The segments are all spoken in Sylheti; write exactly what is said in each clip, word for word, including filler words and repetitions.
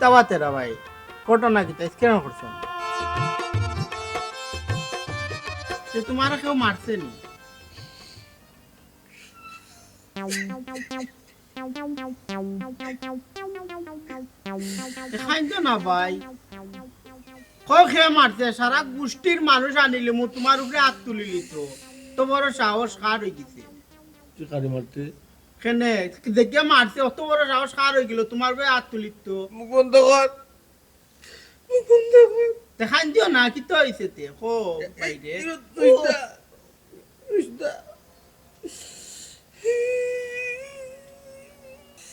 কিতা বা তেরা ভাই, ঘটনা কিতা? স্ক্যান করছো? তে তুমারে কেউ মারছে নি? কাইন্দো না ভাই। কও কে মারছে? সারা গুষ্টির মানুষ আনিলিমু, তুমার উপরে আত তুলিলিতো। অত বড় সাহস কার অইগেছে? তুই কারে মারতে? কেনে? দেখিয়া মারছে, অত বড় সাহস কার অইগেলো? তুমার উপরে আত তুলিতো। মুখ বন্ধ কর। মুখ বন্ধ কর। তে কাইন্দিও না, কিতা অইছে তে? কও, এ, এ, বাইরে। তুই তো, তুই তো।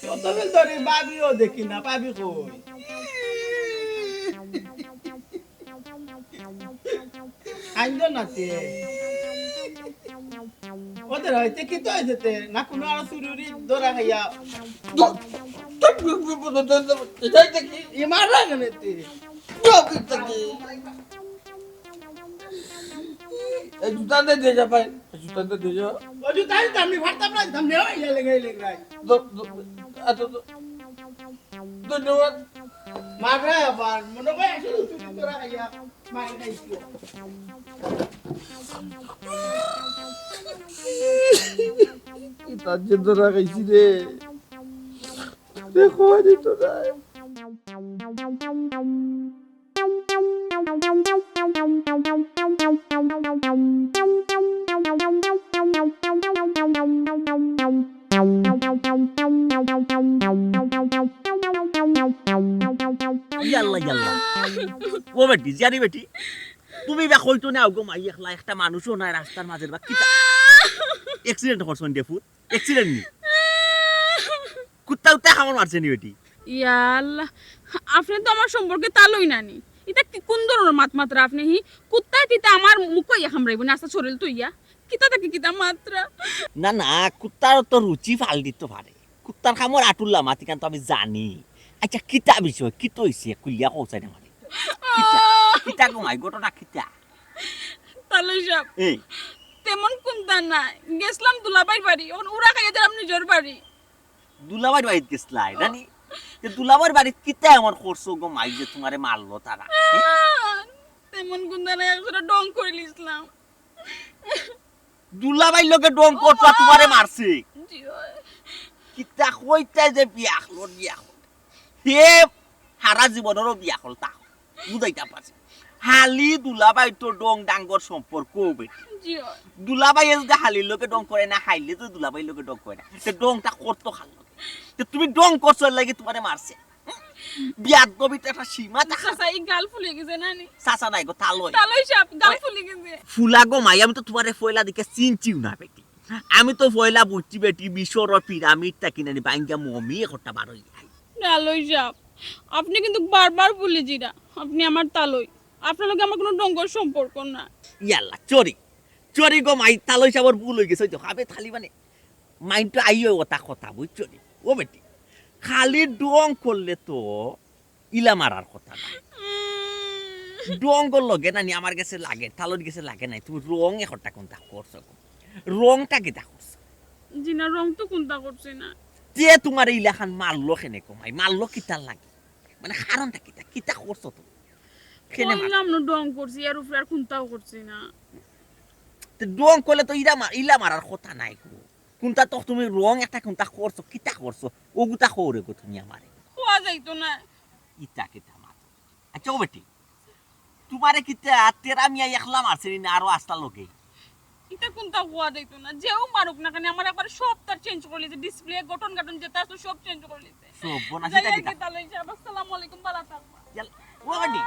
কত বেল ধরি ভাবিও দেখি না, ভাবি কই? কাইন্দো না তে। ওদের হইতে কিতা অইছে তে? না কুনু আরো চুরি উরি ধরা খাইয়া? ইমার লাগে না তে। এই জুতা দে, দে যা ভাই। এই জুতা দে, দে যা। ও জুতা দিতাম নি, ফাড়তাম না, দিতাম নি, ওই লেগে, লেগে। ধ-, ধ-, আচ্ছা, ধ-, ধন্যবাদ। মাররা আবার, মনে হয় আসলে চুরি করা খাইয়া, মার খাইছি। ইতার যে ধরা খাইছি রে। দেখো, আরে তো নাই। ইয়াল্লা, ইয়াল্লা। ও বেটি, জিয়ারি বেটি, তুমি বা কইতো না, ওগো মাই একলা একটা মানুষও নাই রাস্তার মাঝে, বা কিতা? অ্যাক্সিডেন্ট করছো নি, ফুত? অ্যাক্সিডেন্ট নি? কুত্তা উত্তা কামড় মারছে নি বেটি? ইয়াল্লা, আপনে তো আমার সম্পর্কে তালই নানি। ইতা কি, কোন ধরনের মাত মাতরা আপনে? হি, কুত্তায় কিতা আমার মুখো ইয়া কামড়াইবো নি? আস্তা শরীল তো ইয়া। কিতা থাকি কিতা মাতরা? না, না, কুত্তার তো রুচি ফাল দিতো পারে। কুত্তার কামড় আটুল্লা মাতি কান তো আমি জানি। আচ্ছা, কিতা বিষয়? কিতা অইছে? খুলিয়া কও চাই না মানে। কিতা? কিতা গো মাই, ঘটনা কিতা? তালই সাব, এই। তেমন কুন্তা না। গেছলাম দুলাভাইর বাড়ি, অখন উরা খাইয়া যাইরাম নিজর বাড়ি। দুলাভাইর বাড়িত গেছলায়, জানি? তে দুলাভাইর বাড়িত কিতা এমন করছো গো মাই যে তুমারে মারলো তারা? তেমন কুন্তা না, একজোড়া ঢং করিলিছলাম। দুলাভাইর লগে ঢং করছো আর তুমারে মারছে? জি অয়। কিতা কইতায় যে বিয়া করলো, বিয়া করলো। হে হারা জীবনরও বিয়া করতা। বুঝাইতাম পারছি। খালি দুলাভাই তো ঢং ডাঙ্গর সম্পর্ক বেটি। জি অয়। দুলাভাই যদি খালির লগে ঢং করে না, খাইলে তো দুলাভাইর লগে ঢং করে না। তে ঢংটা করতো কার লগে? তে তুমি ঢং করছো এর লাগি তুমারে মারছে। বিয়াদবির তো একটা সীমা থাকে। চাচা, এই গাল ফুলি গেছে না নি? চাচা নায় গো, তালই। তালই সাব, গাল ফুলি গেছে। ফুলা গো মাই, আমি তো তুমারে পয়লা দেখি চিনছিও না বেটি। আমি তো পয়লা বুঝছি বেটি, মিশরর পিরামিড থাকি নানি ভাঙ্গা মমি একটা বার অইয়া আইছে। তালই সাব, আপনে কিন্তু বারবার ফুলি যিরা। আপনে আমার তালই। আপনার লগে আমার কুনু ঢংগর সম্পর্ক না। ইয়াল্লা, চরি। চরি গো মাই, তালই সাবর ভুল অইগেছে, ওই তো খাবে থালি মানে। মাইন্ড তো আইও ওটা কথা, বুঝছো নি? ও বেটি, খালি ঢং করলে তো ইলা মারার কথা না। ঢংগর লগে নানি আমার গেছে লাগে, তালর গেছে লাগে নাই। তুমি রং একটা কুন্তা করছো গো। রংটা কিতা করছো? জি না, রং তো কুন্তা করছি না। তে তুমারে ইলাখান মারলো কেনে গো মাই? মারলো কিতার লাগি? মানে কারণটা কিতা? কিতা করছো তুমি? কেনে মারলো? কইলাম না ঢং করছি, এর উপরে আর কুন্তাও করছি না। তে ঢং করলে তো ইলা মা-, ইলা মারার কথা নায় গো। কুন্তা তো তুমি রং একটা কুন্তা করছো, কিতা করছো? ওগুতা কও রে গো তুমি আমারে। কওয়া যাইতো না। ইতা কিতা মাতো? আচ্ছা ও বেটি, তুমারে কিতা তেরা মিয়া একলা মারছে নি না আরো আছলা লগে? ইতা কুন্তা কওয়া যাইতো না। যেউ মারুক না কেনে, আমার একবারে সব তার চেঞ্জ করিলিছে, ডিসপ্লে, গঠন গাঠন যেতা আছে সব চেঞ্জ করিলিছে। সব বোনা যাই সেটা আর কিতা? কি, তালই সাব, আসসালামু আলাইকুম, ভালা থাকবা। ইয়াল, ও বেটি,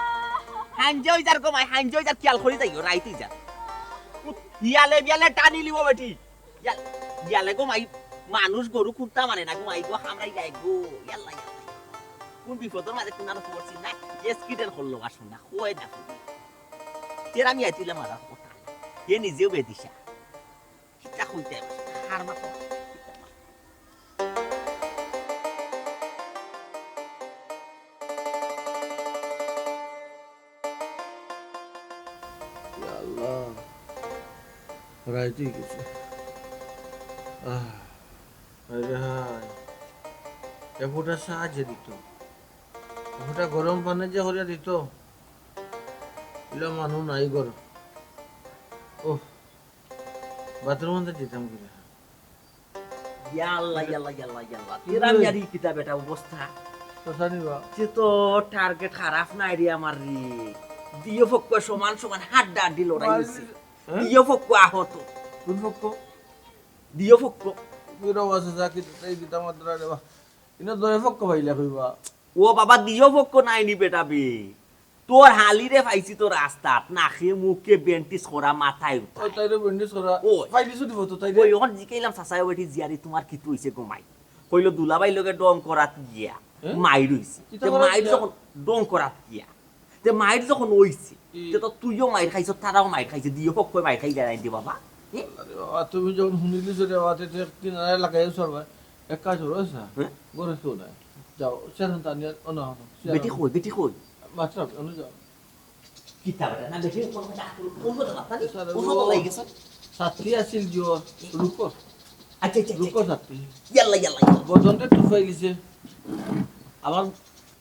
হাইঞ্জা অই যার গো মাই, হাইঞ্জা অই যার, খিয়াল করি যাইও, রাইত অই যার। ইয়ালে বিয়ালে টানিলিবো বেটি। ইয়াল, ইয়ালে গো মাই, মানুষ গরু কুন্তা মানে না গো মাই গো, হামরাই যাই গো। ইয়াল্লা, ইয়াল্লা। কুন বিপদর মাঝে কুন আর পড়ছি না, অ্যাক্সিডেন্ট করলো আসুন না, কয় না কুন। তেরা মিয়া ইলা মারার কথা। হে নিজেও বেদিশা। কিতা কইতে হার মাতো। ইয়া আল্লাহ, রাইত অই গেছে। আহ, আরে হায়, এ ফুটা সাহায্য দিত। ওটা গরম পানি যে করিয়া দিত, ইলা মানু নাই গরম। ও, বাথরুম আনতে দিতাম কিনা? ইয়াল্লা, ইয়াল্লা, ইয়াল্লা, ইয়াল্লা। তেরা মিয়ার ই কিতা বেটা অবস্থা? তো জানি বা। যে তো টার্গেট খারাপ নাই রে আমার রে। দিও পক্ষ সমান সমান হাড্ডা হাড্ডি লড়াই হইছে। হ্যাঁ? দিও পক্ষ আহত। কোন পক্ষ? দিও পক্ষ। পুরো আছে যা কি এই দিতাম মাত্র রে বা। ইনো দয় পক্ষ পাইলে কইবা। ও বাবা, দিও পক্ষ নাইনি বেটা বে। তোর হালিরে পাইছি তো রাস্তাত, নাকে মুখে ব্যান্ডেজ করা, মাথায় উঠা। ওই তাইরে ব্যান্ডেজ করা। ওই। পাইলি ছুটি হতো তাইরে। ওই, ওখান জিকাইলাম, "চাচায় বেটি জিয়ারি, তোমার কিতা অইছে গো মাই?" কইলো, "দুলাভাইর লগে ডং করাত গিয়া হ্যাঁ? মাইর অইছে।" কিতা তে করাত মাইর গিয়া? যখন ডং করাত গিয়া, তে মাইর যখন অইছে, ই। তে তো তুইও মাইর খাইছ, তারাও মাইর খাইছে, দিও পক্ষ মাইর খাই যায় রে বাবা। হ্যাঁ? আরে বাবা, তুমি যখন হুনিলিছো রে বাবা, তে, তে কিনারে লাগাইও সরবা। এক কাজ করো, আচ্ছা? হ্যাঁ? ঘরে তো নাই। যাও, চেয়ার আনতে আনিয়া, ও না, ও না, চেয়ার বেটি আনো। কই, বেটি কই? বাথরুম, অনু যাও। কিতা বেটা, না বেটি কোন কথা, কোন কথা মাততা নি? স্যার, কোন ও কথা লাগি গেছে? ছাত্রী আছিল যে ওর, রুকো। আচ্ছা, আচ্ছা, আচ্ছা, রুকো আচ্ছা। ছাত্রী। ইয়াল্লা, ইয়াল্লা, ইয়াল্লা। বদনটা একটু হয়ে গেছে। আমার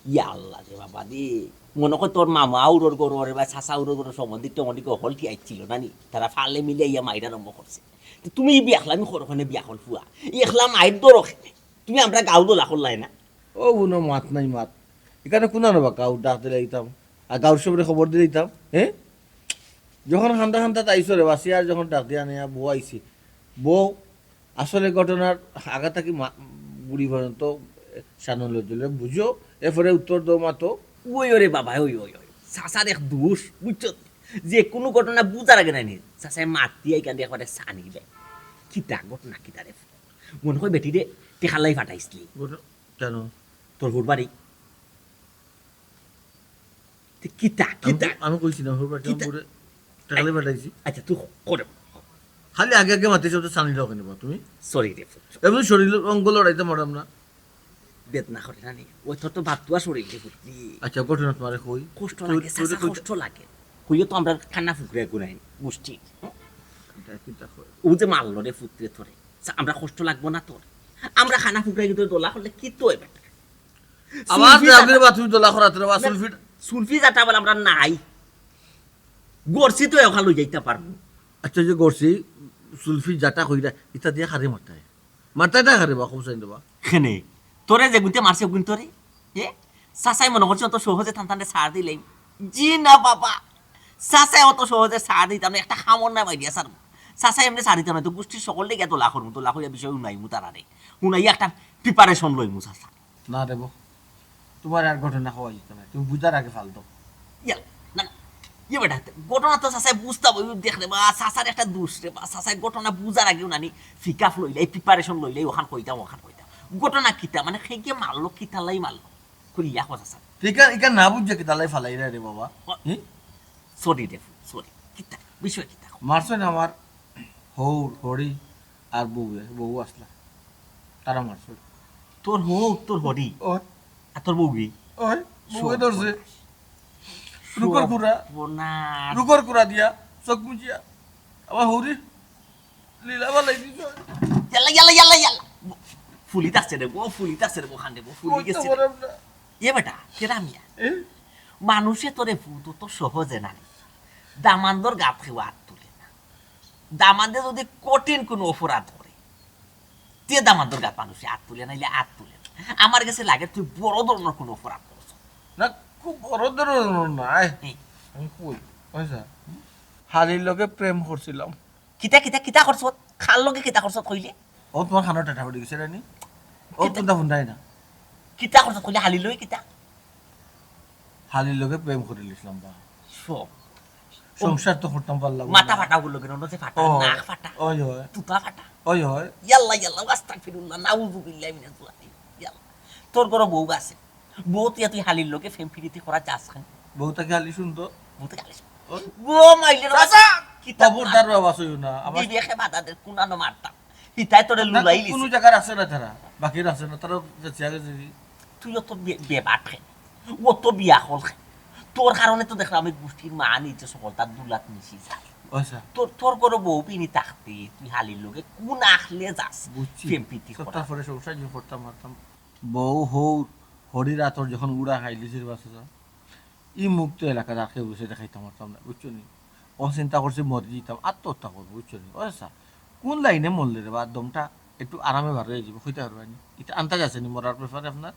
ইয়াল্লা রে বাবা রে। মনে কর তোর মামা উরোর গরু রে বা চাচা উরোর গরু সম্বন্ধী টমন্ধী হকল কি আইছিল না নি? তারা ফালে মিলে ইয়া মাইর আরম্ভ করছে। তো তুমি ই বিয়াখলামি করো কেনে বিয়াখল ফুয়া? ই একলা মাইর ধরো কেনে? তুমি আমরা গাউ দলা করলাই না? ও বুনো মাত নাই মাত। এখানে কোন আনো বা গাউ ডাক দিলে দিতাম। আর গাউর সবরে খবর দিলে দিতাম। হ্যাঁ? যখন খান্দা খান্দা তাইছো রে বাসি আর যখন ডাক দিয়া নেয়া বউ আইছি। বউ আসলে ঘটনার আগা থাকি মা-, বুড়ি পর্যন্ত সানলে দিলে বুঝো। এরপরে উত্তর দো মাতো। ওই ওরে বাবা, ওই, ওই, ওই। চাচার এক দোষ, বুঝছো? যে কোনো ঘটনা বুঝার আগে নাই নি। চাচায় মাত দিয়া এখান দিয়ে একবারে সানি দেয়। কিতা ঘটনা কিতা রে? মনে হয় বেটি রে, টেকালাই ফাটাইছলি। ঘটনা কেন? তোর হুর বাড়ি। তে কিতা, আমি, কিতা? আমি কইছি না, হুর বাড়ি কিতা? আমি পুরো টেকালাই ফাটাইছি। আচ্ছা, তুই করে। খালি আগে আগে মাতিস, তো সানি দাও কেন বা তুমি? সরি রে পুত্র। এমনি শরীর অঙ্গ লড়াইতে পারলাম না। বেদনা করে না নি? ওই তোর তো বাতুয়া শরীর রে পুত্রি। আচ্ছা, ঘটনা তোমারে কই। কষ্ট তুই, লাগে, তুই চাচা, কই- কষ্ট লাগে। কইও তো আমরা খানা ফুকরে গুনাই, গোষ্ঠী। এটা কিতা কয়? ও যে মারলো রে পুত্রে তোরে। চা-, আমরা কষ্ট লাগবো না তোর? আমরা খানা ফুকরে কিন্তু দোলা করলে কি তো হয় বেটা? আবার সুলফি জাগরে জাটা- বা তুমি দোলা করাতে রে বা না, সুলফি। সুলফি জাটা বলে আমরা নাই। গড়ছি তো ওখান লই যাইতে পারবো। আচ্ছা, যে গড়ছি, সুলফি জাটা কইরা, ইটা দিয়া খারে মারতায়। মারতায় না খারে বা, খুব সাইন দেবা। খেনে, তোরে যে গুনতে মারছে গুন তোরে, এ? চাচাই মনে করছে অত সহজে থান থানরে ছাড় দিলেই। জি না বাবা, চাচাই অত সহজে ছাড় দিতাম না, একটা খামর না বাইরিয়া ছাড়বো। চাচাই এমনি ছাড় দিতাম না, তো গোষ্ঠীর সকলরে গিয়া দোলা করমু, দোলা করিয়া বিষয় হুনাইমু তারারে। হুনাইয়া একটা প্রিপারেশন লইমু চাচা। না দেব, তোমার আর ঘটনা কওয়া যেত না, তুমি বুঝার আগে ফাল দাও। ইয়াল, না, না, ইয়ে বেটা, ঘটনা তো চাচাই বুঝতাম, ওই দেখ রে বা, চাচার একটা দোষ রে বা, চাচাই ঘটনা বুঝার আগে হুনানি পিক আপ লইলে, প্রিপারেশন লইলে, ওখান কইতাম, ওখান কইতাম। ঘটনা কিতা, মানে, কে কে মারলো, কিতালাই মারলো? খুলিয়া কও চাচা। ইকা, ইকা না বুঝে কিতালাই ফালাই রে, রে বাবা? ও, হুম? সরি রে, সরি। কিতা, বিষয় কিতা? মারছে না আমার হৌর, হরি আর বউয়ে, বউ আসলা। তারা মারছে। তোর হৌর, তোর হরি? ওই। আর তোর বউয়ে? ওই, বউয়ে ধরছে। সর্বনাশ। রুকর কুড়া। সর্বনাশ। রুকর কুড়া দিয়া, চোখ মুজিয়া। আমার হৌরি লীলা বালাই দিছে। ইয়াল্লা, ইয়াল্লা, ইয়াল্লা, ইয়াল্লা। ফুলি থাকছে রে গো, ফুলি থাকছে রে গো, খান রে গো, ফুলি গেছে রে। এ বেটা, কেরা মিয়া? এ? মানুষে তোরে ফুত তো সহজে না রে। দামান্দর গাত কেউ আত তুলে না। দামান্দে যদি কঠিন কোনো অপরাধ করে, তে দামান্দর গাত মানুষে আত তুলে, নাইলে আত তুলে না। আমার গেছে লাগে তুই বড় ধরনের কোনো অপরাধ করছ। না, খুব বড় ধরনের নায়। হুম। আমি কই, আচ্ছা, হালির লগে প্রেম করছিলাম। কিতা, কিতা, কিতা করছত? কার লগে কিতা করছত কইলে? ও তোমার খানো টাটা পড়ে গেছে রে নি? ও কিতা? কুন্তা ফুন্দাই না। কিতা করছত কইলে হালির লগে কিতা? হালির লগে প্রেম করিলিছিলাম বা। সব। সংসার তো করতাম পারলাম না। মাথা ফাটা অইলো কেনে? নজে ফাটা, ও, নাক ফাটা, ওই হয়। তুতা ফাটা। ওই হয়। ইয়াল্লা, ইয়াল্লা, আস্তাগফিরুল্লাহ, নাউজুবিল্লাহি মিনাজ জালিম। ইয়াল্লা। তোর ঘরো বউ আছে। বউ তুই, তুই হালির লগে প্রেম পিরিতি করা যাস কেনে? বউ থাকি হালি শুনতো। বউ থাকি হালি শুনতো। ওই। ও মাইলে রে চাচা! বাবা। কিতা খবরদার বাবা, সইও না। আমার বিবেকে বাধা দে, কুনানো মারতাম। হিতায় তোরে না, লুলাই কোন লিছে। জায়গার আছে না তারা? বাকির আছে না, তারা গেছে আগে যে। তুই অত বে-, বেবাট কেনে? অত বিয়া হল কেনে? তোর কারণে তো দেখলাম এই গোষ্ঠীর মা নিজে সকল তার দুলাত মিশি যায়। আচ্ছা। তোর, তোর ঘরো বউ পিনি থাকতে তুই হালির লগে কোন আখলে যাস? বুঝছি। প্রেম পিরিতি করা। তারপরে সংসার যে করতাম পারতাম। বউ হৌর হরি রাতর যখন উড়া খাইলিছে রে বা চাচা, ই মুক্ত এলাকাত আর কেউ বসে দেখাইতাম পারতাম না, বুঝছো নি? ও চিন্তা করছি মরি দিতাম, আত্মহত্যা করবো, বুঝছো নি? ও চাচা, কোন লাইনে মরলে রে বা দমটা একটু আরামে বার হয়ে যাবো, কইতে পারবা নি? এটা আন্দাজ আছে নি মরার ব্যাপারে আপনার?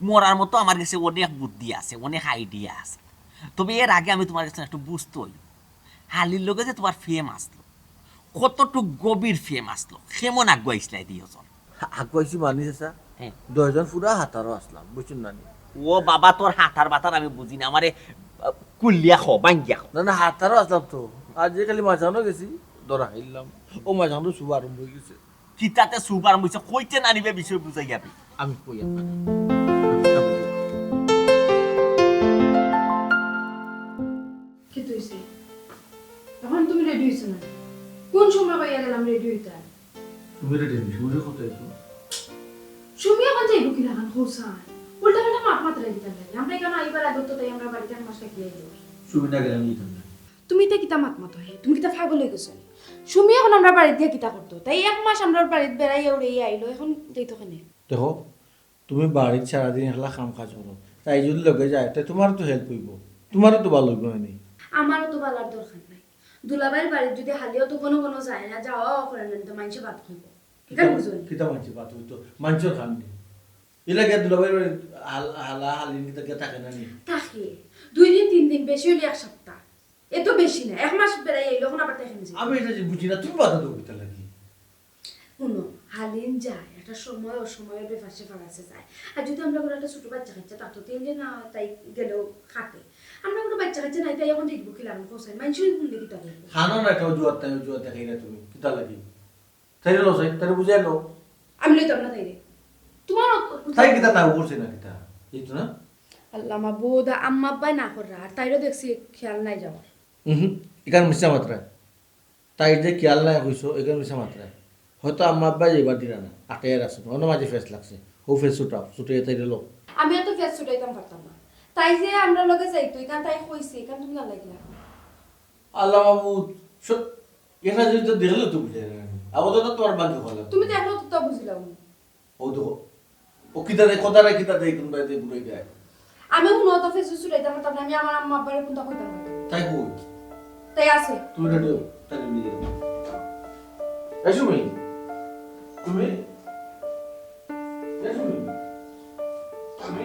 মরার মতো আমার কাছে অনেক বুদ্ধি আছে, অনেক আইডিয়া আছে। তবে এর আগে আমি তোমার কাছে একটু বুঝতে হইব, হালির লগে যে তোমার প্রেম আসলো, কতটুক গভীর প্রেম আসলো, কেমন আগুয়াইছিলাই দুইজন? আগুয়াইছি মানে চাচা, হ্যাঁ। দশজন পুরা হাতারও আসলাম, বুঝছেন না নি? ও বাবা, তোর হাতার বাতার আমি বুঝি না, আমারে আহ, কুল্লিয়া খ, বাঙ্গিয়া খ। না না, হাতারও আসলাম তো। আর যে খালি মাঝখানো গেছি, ধরা খাইলাম। ও মাঝখানো শুভ আরম্ভ হয়ে গেছে। কিতাতে শুভ আরম্ভ হইছে, কইতে না নিবে বিষয় বুঝাই যাবে। আমি কই আপনারে। কি তুইছে? এখন তুমি রেডি হইছো না? কোন সময় কইয়া গেলাম রেডি হইতে? তুমি রেডি হইছো, সুমিরে কত হইছো? সুমি এখন যাইব কি লাগান হোসান? উল্টা পাল্টা মাত মাত রেডি তার লাগে। আমরা এখানে আইবার আগে তো তাই আমরা বাড়িতে এক মাস থাকি আইব। সুমি না গেলে আমি যেতাম না। তুমি তো কিতা মাত মাত হে? তুমি কিতা পাগল হয়ে গেছো নি? সুমি এখন আমরা বাড়ি দিয়ে কিতা করতো? তাই এক মাস আমরা বাড়িতে বেড়াইয়া উড়াইয়া আইলো, এখন যাইতো কেনে? দেখো, তুমি বাড়িত সারাদিন একলা কাম কাজ করো, তাই যদি লগে যায়, তাই তোমারও তো হেল্প হইব, তোমারও তো ভালো হইব না নি? আমারও তো বালার দরকার নাই। দুলাভাইর বাড়িত যদি হালিও তো কোনো কোনো যায় না, যাওয়াও করে না, তো মাইনষে বাদ খাইব। কিতা বুঝো নি? কিতা মাইনষে বাদ হইতো? মাইনষর কাম নি। এর লাগে দুলাভাইর বাড়িত হাল-, হালা হালিন কিতা গিয়া থাকে না নি? থাকে। দুই দিন, তিন দিন, বেশি হইলে এক সপ্তাহ। এ তো বেশি না, এক মাস বেড়াই আইলো, এখন আবার থাকে না। আমি এটা যে বুঝি না, তুমি বাধা দেবো কিতা লাগি? হুনো, হালিম যায়, একটা সময় অসময়ের ব্যাপার স্যাপার আছে যায়। আর যদি আমরা কোনো একটা ছোট বাচ্চা কাচ্চা থাকতো, তাইলে না তাই গেলেও খাটে। আমরা কোনো বাচ্চা কাচ্চা নাই, তাই এখন দেখবো কি লাগান কোথায়? মানুষই কোন দেখি তা দেখবো। খানো না একটা অজুহাত নাই, অজুহাত দেখাই না তুমি, কিতা লাগি? তাইরে লো, তাইরে বুঝাই লো। আমি লইতাম না তাইরে। তোমার অত-, তাই কিতা না করছে না কিতা? এই তো না? আল্লাহ মাবুদ, আম্মা আব্বাই না কররা, আর তাইরও দেখছি খেয়াল নাই যাওয়ার। হুম, এখানে মিশা মাত্রা। তাই যে খেয়াল নাই কইছো, এখানে মিশা মাত্রা। হয়তো আম্মা আব্বাই এবার দিলা না, আটে আর আছে, অন্য মাঝে ফেস লাগছে। ও ফেস ছুটাও, ছুটে তাই লো। আমি অত ফেস ছুটাইতাম পারতাম না। তাই যে আমরা লগে যাইতো, এখান তাই কইছে, এখান তুমি না লাগিলা। আল্লাহ মাবুদ, স-, এটা যদি তো দেখলে তো বুঝে না। আবার তো তোমার বাকি হলো। তুমি দেখলো তো তা বুঝিলাম। ও দেখো, ও কিতা দেয়, কথা রায় কিতা দেয়, কোন বাড়িতে ঘুরে দেয়। আমি কোনো অত ফেস ছুটাইতাম পারতাম না, আমি আমার আম্মা আব্বারে কোনটা কইতাম পারতাম। তাই কই? তাই আছে। তুমি রেডি হও, তাই নিয়ে যাও। এই সুমি, তুমি? এই সুমি, তুমি?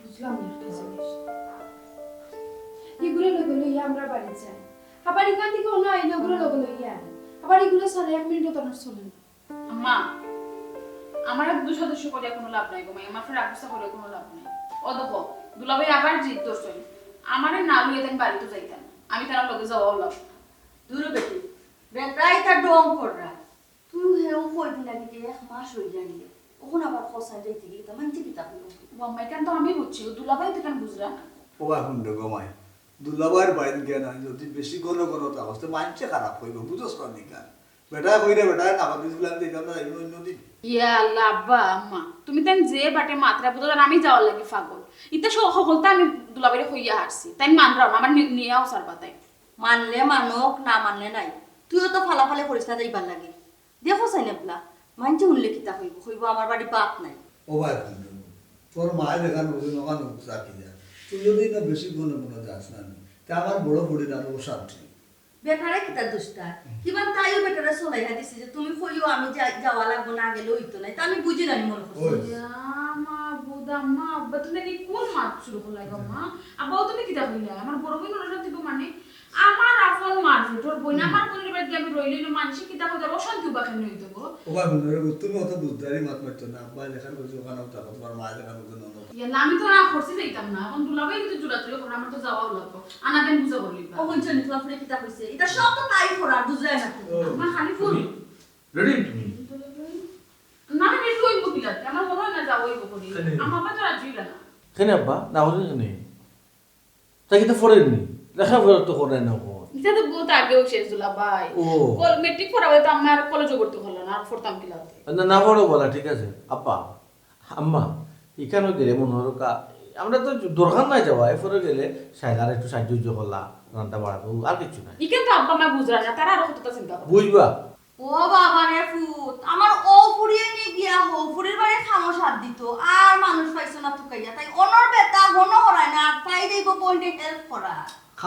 বুঝলাম না একটা জিনিস। এগুলো লগে লইয়া আমরা বাড়ি যাই। আবার এখান থেকে অন্য আইলে ওগুলো লগে লইয়া আয়। আবার এগুলো ছাড়া এক মিনিটও তো আমার চলে না। আম্মা, আমার আর দুসাদুসি করিয়া কোনো লাভ নাই গো মাই, আমার ফের রাগুসা করিয়া কোনো লাভ নাই। ও দেখো, দুলাভাই আবার জিদ ধরছইন, আমারে না লইয়া তাই বাড়িতে যাইতাম, আমি তার লগে যাওয়াও লাগবো না। দূর বেটি, বেটাই তার ঢং কররা। তুই হেও কয়দিন আগে যে এক মাস হই গেলি, এখন আবার খোসায় যাইতে গেলি, তা মানতে কিতা করবো? ও আম্মা, এখান তো আমি বুঝছি, ও দুলাভাই তো এখান বুঝরা না। ও এখন রে গো মাই, দুলাভাইর বাড়িত গিয়া না, যদি বেশি ঘন ঘন তা হস্তে মানছে খারাপ হইব, বুঝোস না নিকা? বেটায় কইরে, বেটায় না পাতিস বলে আমি দেখলাম না, এমনি অন্য দিন। ইয়া আল্লাহ, আব্বা, আম্মা, তুমি তাই যে বাটে মাতরা বুঝো, আর আমি যাওয়ার লাগি পাগল। ইতা সব হকলতা আমি দুলাভাইরে কইয়া হারছি। তাই মানরাও না, আমার নি-, নিয়াও সারবা তাই। মানলে মানক, না মানলে নাই। তুইও তো ফালাফালি করিস না যাইবার লাগি। দেখো চাই নেবলা, মানছে উনলে কিতা কইব? কইব আমার বাড়ি বাপ নাই। ও ভাই, তোর মায়ে দেখান বুঝে নখান চাকি যা। তুই যদি না বেশি ঘন ঘন যাস না নি, তে আমার বড় বুড়ি দাঁড়ো অশান্তি। বেটারে কিতা দুষ্টা? কিবা তাইও বেটারে চলাইয়া দিছে যে তুমি কইও আমি যা-, যাওয়া লাগবো না, গেলে হইতো না। তা আমি বুঝি না নি মনে করছি। ওই। ইয়া মাবুদ, আম্মা, আব্বা, তুমি কি কোন মাত শুরু করলাই গো, মা? আব্বা, ও তুমি কিতা কইলা? আমার বড় বোন অশান্তি গো মানে? আমার আপন মার ফুটর বইন, হুম। আমার বোনের বাড়িতে আমি রইলে না, মানসিক কিতা কইতার অশান্তি উবা কেন হইতো গো? ও ভাই বোন, তুমি অত বুঝদারি মাত মারতো না। আব্বা যেখান করছে ওখানে থাকো, তোমার মা যেখান করছে নন। ইয়া, না, আমি তো না করছি যাইতাম না। এখন দুলাভাই কিন্তু জোরাজুরি করে, আমার তো যাওয়াও লাগবো। আনা দেন বুঝা করলি বা। ও বলছো নি, তোমার ফুলে কিতা কইছে? এটা সব তো তাই করার, বুঝলে না তুমি? ও, মা খালি ফোন। তুমি? রেডি তুমি? না, আমি একটু ওই মুবিলাতে। আমার মনে হয় না যাওয়াই করি। কেন? আমার বাবা তো রাজি হইল না। কেন আব্বা? না হলে কেন? তাই কিন্তু পড়েননি, লেখাপড়া তো করে না এখন। এটা তো বহুত আগেও শেষ দুলাভাই। ও। কল-, মেট্রিক পড়া হয়তো আমার কলেজে ভর্তি করলো না, আর পড়তাম কি লাগবে? না, না পড়ো বলা, ঠিক আছে। আব্বা, আম্মা, এখানে গেলে মনে হলো কা-, আমরা তো দরকার নাই যাওয়া, এরপরে গেলে শাইলার একটু সাহায্য উজ্জ করলা, রান্না বাড়া করবো, আর কিচ্ছু নাই। এখানে তো আব্বা মা বুঝরা না, তারা আরো কতটা চিন্তা করবে। বুঝবা? ও বাবা রে ফুত, আমার ও ফুরিয়ে নিয়ে গিয়া হো, ফুরির বাড়ি খামো সাত দিন।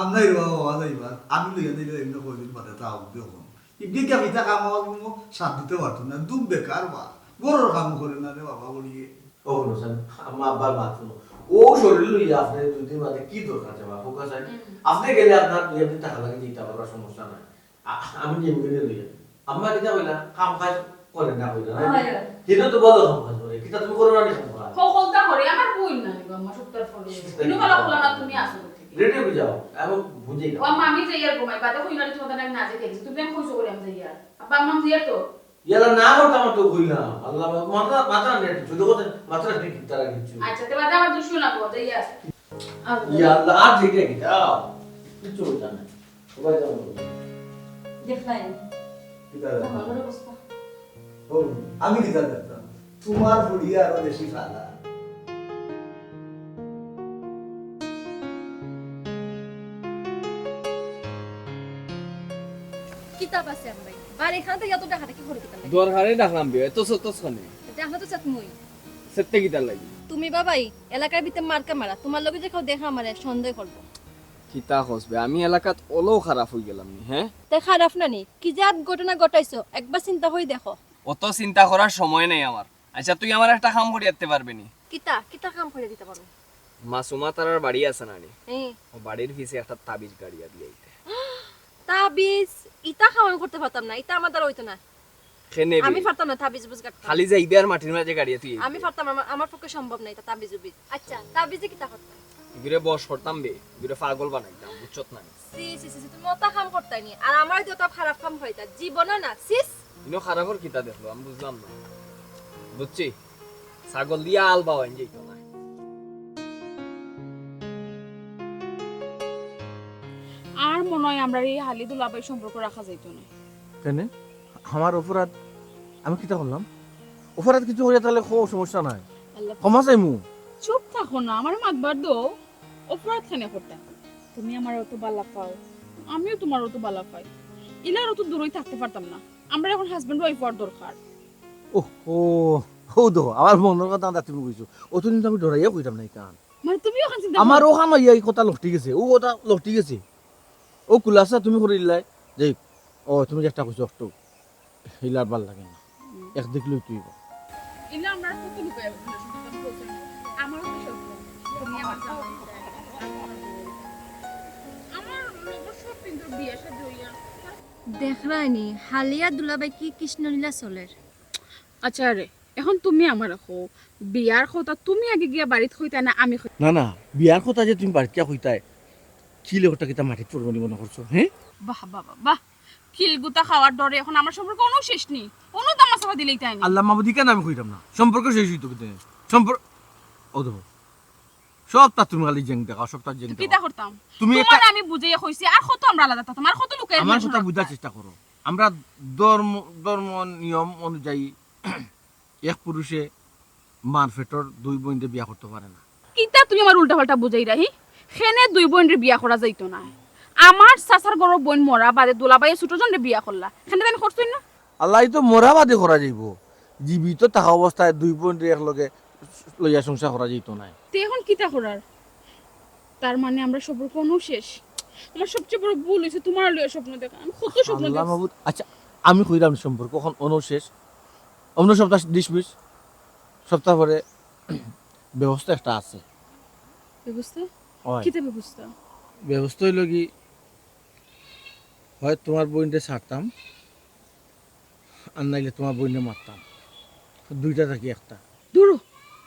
আমরাই রে বাবা, বাবা যাইবার, আমি লইয়া দিলে এমনি কয়দিন বাদে তা অবধি হলাম। ইবনে কিয়া ইতা কাম আমার কোনো সাথ দিতে পারতো না, দুম বেকার বা, ঘরর কাম করে না রে বাবা, বলিয়ে। ও হুনো স্যার, আম্মা আব্বার মাত হুনো। ও শরীর লইয়া আপনে দুই দিন বাদে কি দরকার যাবা, ফোকাস আছে? হুম। আপনে গেলে আপনার দুই একদিন থাকা লাগে, দিতে পারবার সমস্যা নাই। আ-, আমি নিয়ম করে লইয়া। আম্মা কিতা কইলা? কাম কাজ করে না কইলা, না? হয়, হয়। হিনো তো বলো কাম কাজ করে। কিতা তুমি করো না নি কাম কাজ? হকলতা করে, আমার বই না নিবা, আম্মা সত্তর ফলো। ইনো বালা খোলা না, তুমি আসো কোথেকে? রেডি হয়ে যাও, এবং বুঝে ও যাও। আম্মা, আমি যাই আর ঘুমাই, বাদে কই না তোমাদের আমি না যাই দেখছি। তুমি আমি কইছো করে আমি যাই আর। আব্বা আম্মা আমি যাই আর তো। ইয়ালা না করতাম তো কইলাম। আল্লাহ, মাথা, মাথা নেট, ছোট কথা, মাথা নেট, তারা কিচ্ছু। আচ্ছা, তে বাদে আমার দুশো না গো, যাই আর। আর ইয়া আল্লাহ, আর ঠিক আছে, যাও। কিচ্ছু হইতা না। সবাই যাও। দেখলাই। কিতা দেখলাম? আমার অবস্থা। ও, আমি কিতা দেখলাম? তোমার ফুড়ি আরো বেশি ফালা। কিতা আছে আম্মাই? বাড়ি খান তো এত ডাকাডাকি করে কিতা লাগে? দরকারে ডাকলাম বে, এত সত খানে। এটা আমরা তো চাত মুই। সেতে কিতা লাগি? তুমি বাবাই, এলাকার ভিতরে মার্কা মারা, তোমার লগে যে কেউ দেখা মারে সন্দেহ করবো। কিতা কস বে? আমি এলাকাত অলো খারাপ হই গেলাম নি, হ্যাঁ? তে খারাপ না নি? কি জাত ঘটনা ঘটাইছো? একবার চিন্তা হই দেখো। অত চিন্তা করার সময় নেই আমার। আচ্ছা, তুই আমার একটা কাম করিয়া দিতে পারবে নি? কিতা? কিতা কাম করিয়া দিতে পারো? মাসুমা তারার বাড়ি আছে না নি? হ্যাঁ। ও বাড়ির পিছে একটা তাবিজ গাড়িয়া দিয়ে আইতে। তাবিজ? ইতা কাম আমি করতে পারতাম না, ইতা আমার দ্বারা হইতো না। কেনে বে? আমি পারতাম না তাবিজ বুজ গাড়তে। খালি যাইবে আর মাটির মাঝে গাড়িয়া তুই আইবে। আমি পারতাম, আমার, আমার পক্ষে সম্ভব না ইতা তাবিজ উবিজ। আচ্ছা, তাবিজে কিতা করতাম? ইগুরে বশ করতাম বে, ইগুরে পাগল বানাইতাম, বুঝছত না নি? সি, সি, সি, সি, তুমি অতা কাম করতায় নি। আর আমার তো অতা খারাপ কাম হইতা। জীবনে না, সিস। ইনো খারাপর কিতা দেখলো, আমি বুঝলাম না। বুঝছি, ছাগল দিয়া আল বাওয়াইন যাইতো না। আর মনে হয় আমরা এই হালি দুলাভাই সম্পর্ক রাখা যাইতো না। কেনে? আমার অপরাধ, আমি কিতা করলাম? অপরাধ কিছু করিয়া তাহলে কও, সমস্যা নাই। আল্লাহ। ক্ষমা চাইমু। চুপ থাকো না, আমার মাতবার দো। অপরাধ কেনে করতাম? তুমি আমার অত বালা পাও, আমিও তোমার অত বালা পাই। ইলার অত দূরই থাকতে পারতাম না। আমরা এখন হাজব্যান্ড ওয়াইফ হওয়ার দরকার। ওহ, ও, ও দো, আমার মনর কথা আদা তুমি কইছো। অতদিন তো আমি ডরাইয়া কইতাম না ইখান। মানে তুমি ওখান চিন্তা আমার করো। ওখান অইয়া এই কথা লটকি গেছে, ও কথা লটকি গেছে। ও খুলাসা তুমি করিলাই যে, ও তুমি যেটা কইছো একটু, ইলার ভালা লাগে না। হুম। এক দেখলেই তুই বল। ইলা আমরা কত লুকাই, আমারও তো শখ, তুমি আমার জামাই, আমি তোমার বউ। আমার লগর সব কিন্তু বিয়া শাদী হইয়া। দেখরায়নি, হালিয়া দুলাভাই কি কৃষ্ণলীলা চলের। আচ্ছা রে, এখন তুমি আমারে কও, বিয়ার কথা তুমি আগে গিয়া বাড়িত কইতায় না আমি কই-? না, না, বিয়ার কথা যে তুমি বাড়িত গিয়া কইতায়, কিলে ওটা কিতা মাটিত পড়বো নি মনে করছো, হ্যাঁ? বাহ, বাহ, বাহ, বাহ। কিলগুতা খাওয়ার ডরে এখন আমার সম্পর্ক অনো শেষ নি, অনো দামা চাপা দিলেই তাই নি। আল্লাহ মাবুদ, ইখান আমি কইতাম না, সম্পর্ক শেষ হইতো কিতা? সম্পর্ক, ও দেখো, সব তা তুমি খালি জেং দেখাও, সব তা জেং তো দেখাও। কিতা করতাম? তুমি তোমার একটা আমি বুঝাইয়া কইছি, আর কত আমরা আলাদা থাকতাম, আর কত লুকাই আমার কথা বুঝার চেষ্টা করো। আমরা ধর্ম, ধর্ম নিয়ম অনুযায়ী এক পুরুষে মার পেটর দুই বইনরে বিয়া করতে পারে না। কিতা তুমি আমার উল্টা পাল্টা বুঝাইরা, হি? কেনে দুই বইনরে বিয়া করা যাইতো না? আমার চাচার ঘরর বইন মরা বাদে দুলাভাইয়ে ছোট জনরে বিয়া করলা, কেনে তাইন করছইন না? আল্লাহ, ই তো মরা বাদে করা যাইবো। জীবিত থাকা অবস্থায় দুই বইনরে একলগে লইয়া সংসার করা যাইতো না। তে এখন কিতা করার? তার মানে আমরা সম্পর্ক অনো শেষ। আমার সবচেয়ে বড় ভুল হইছে তোমার লইয়া স্বপ্ন দেখা। আমি কত স্বপ্ন আল্লাহ দেখছি। মাবুদ, আচ্ছা, আমি কইলাম সম্পর্ক এখন অনো শেষ, অনো সপ্তাহ ডিসমিস, সপ্তাহ পরে ব্যবস্থা একটা আছে। ব্যবস্থা? অয়। কিতা ব্যবস্থা? ব্যবস্থা হইল কি, হয় তোমার বইনরে ছাড়তাম, আর নাইলে তোমার বইনরে মারতাম। দুইটা থাকি একটা। ধুরো,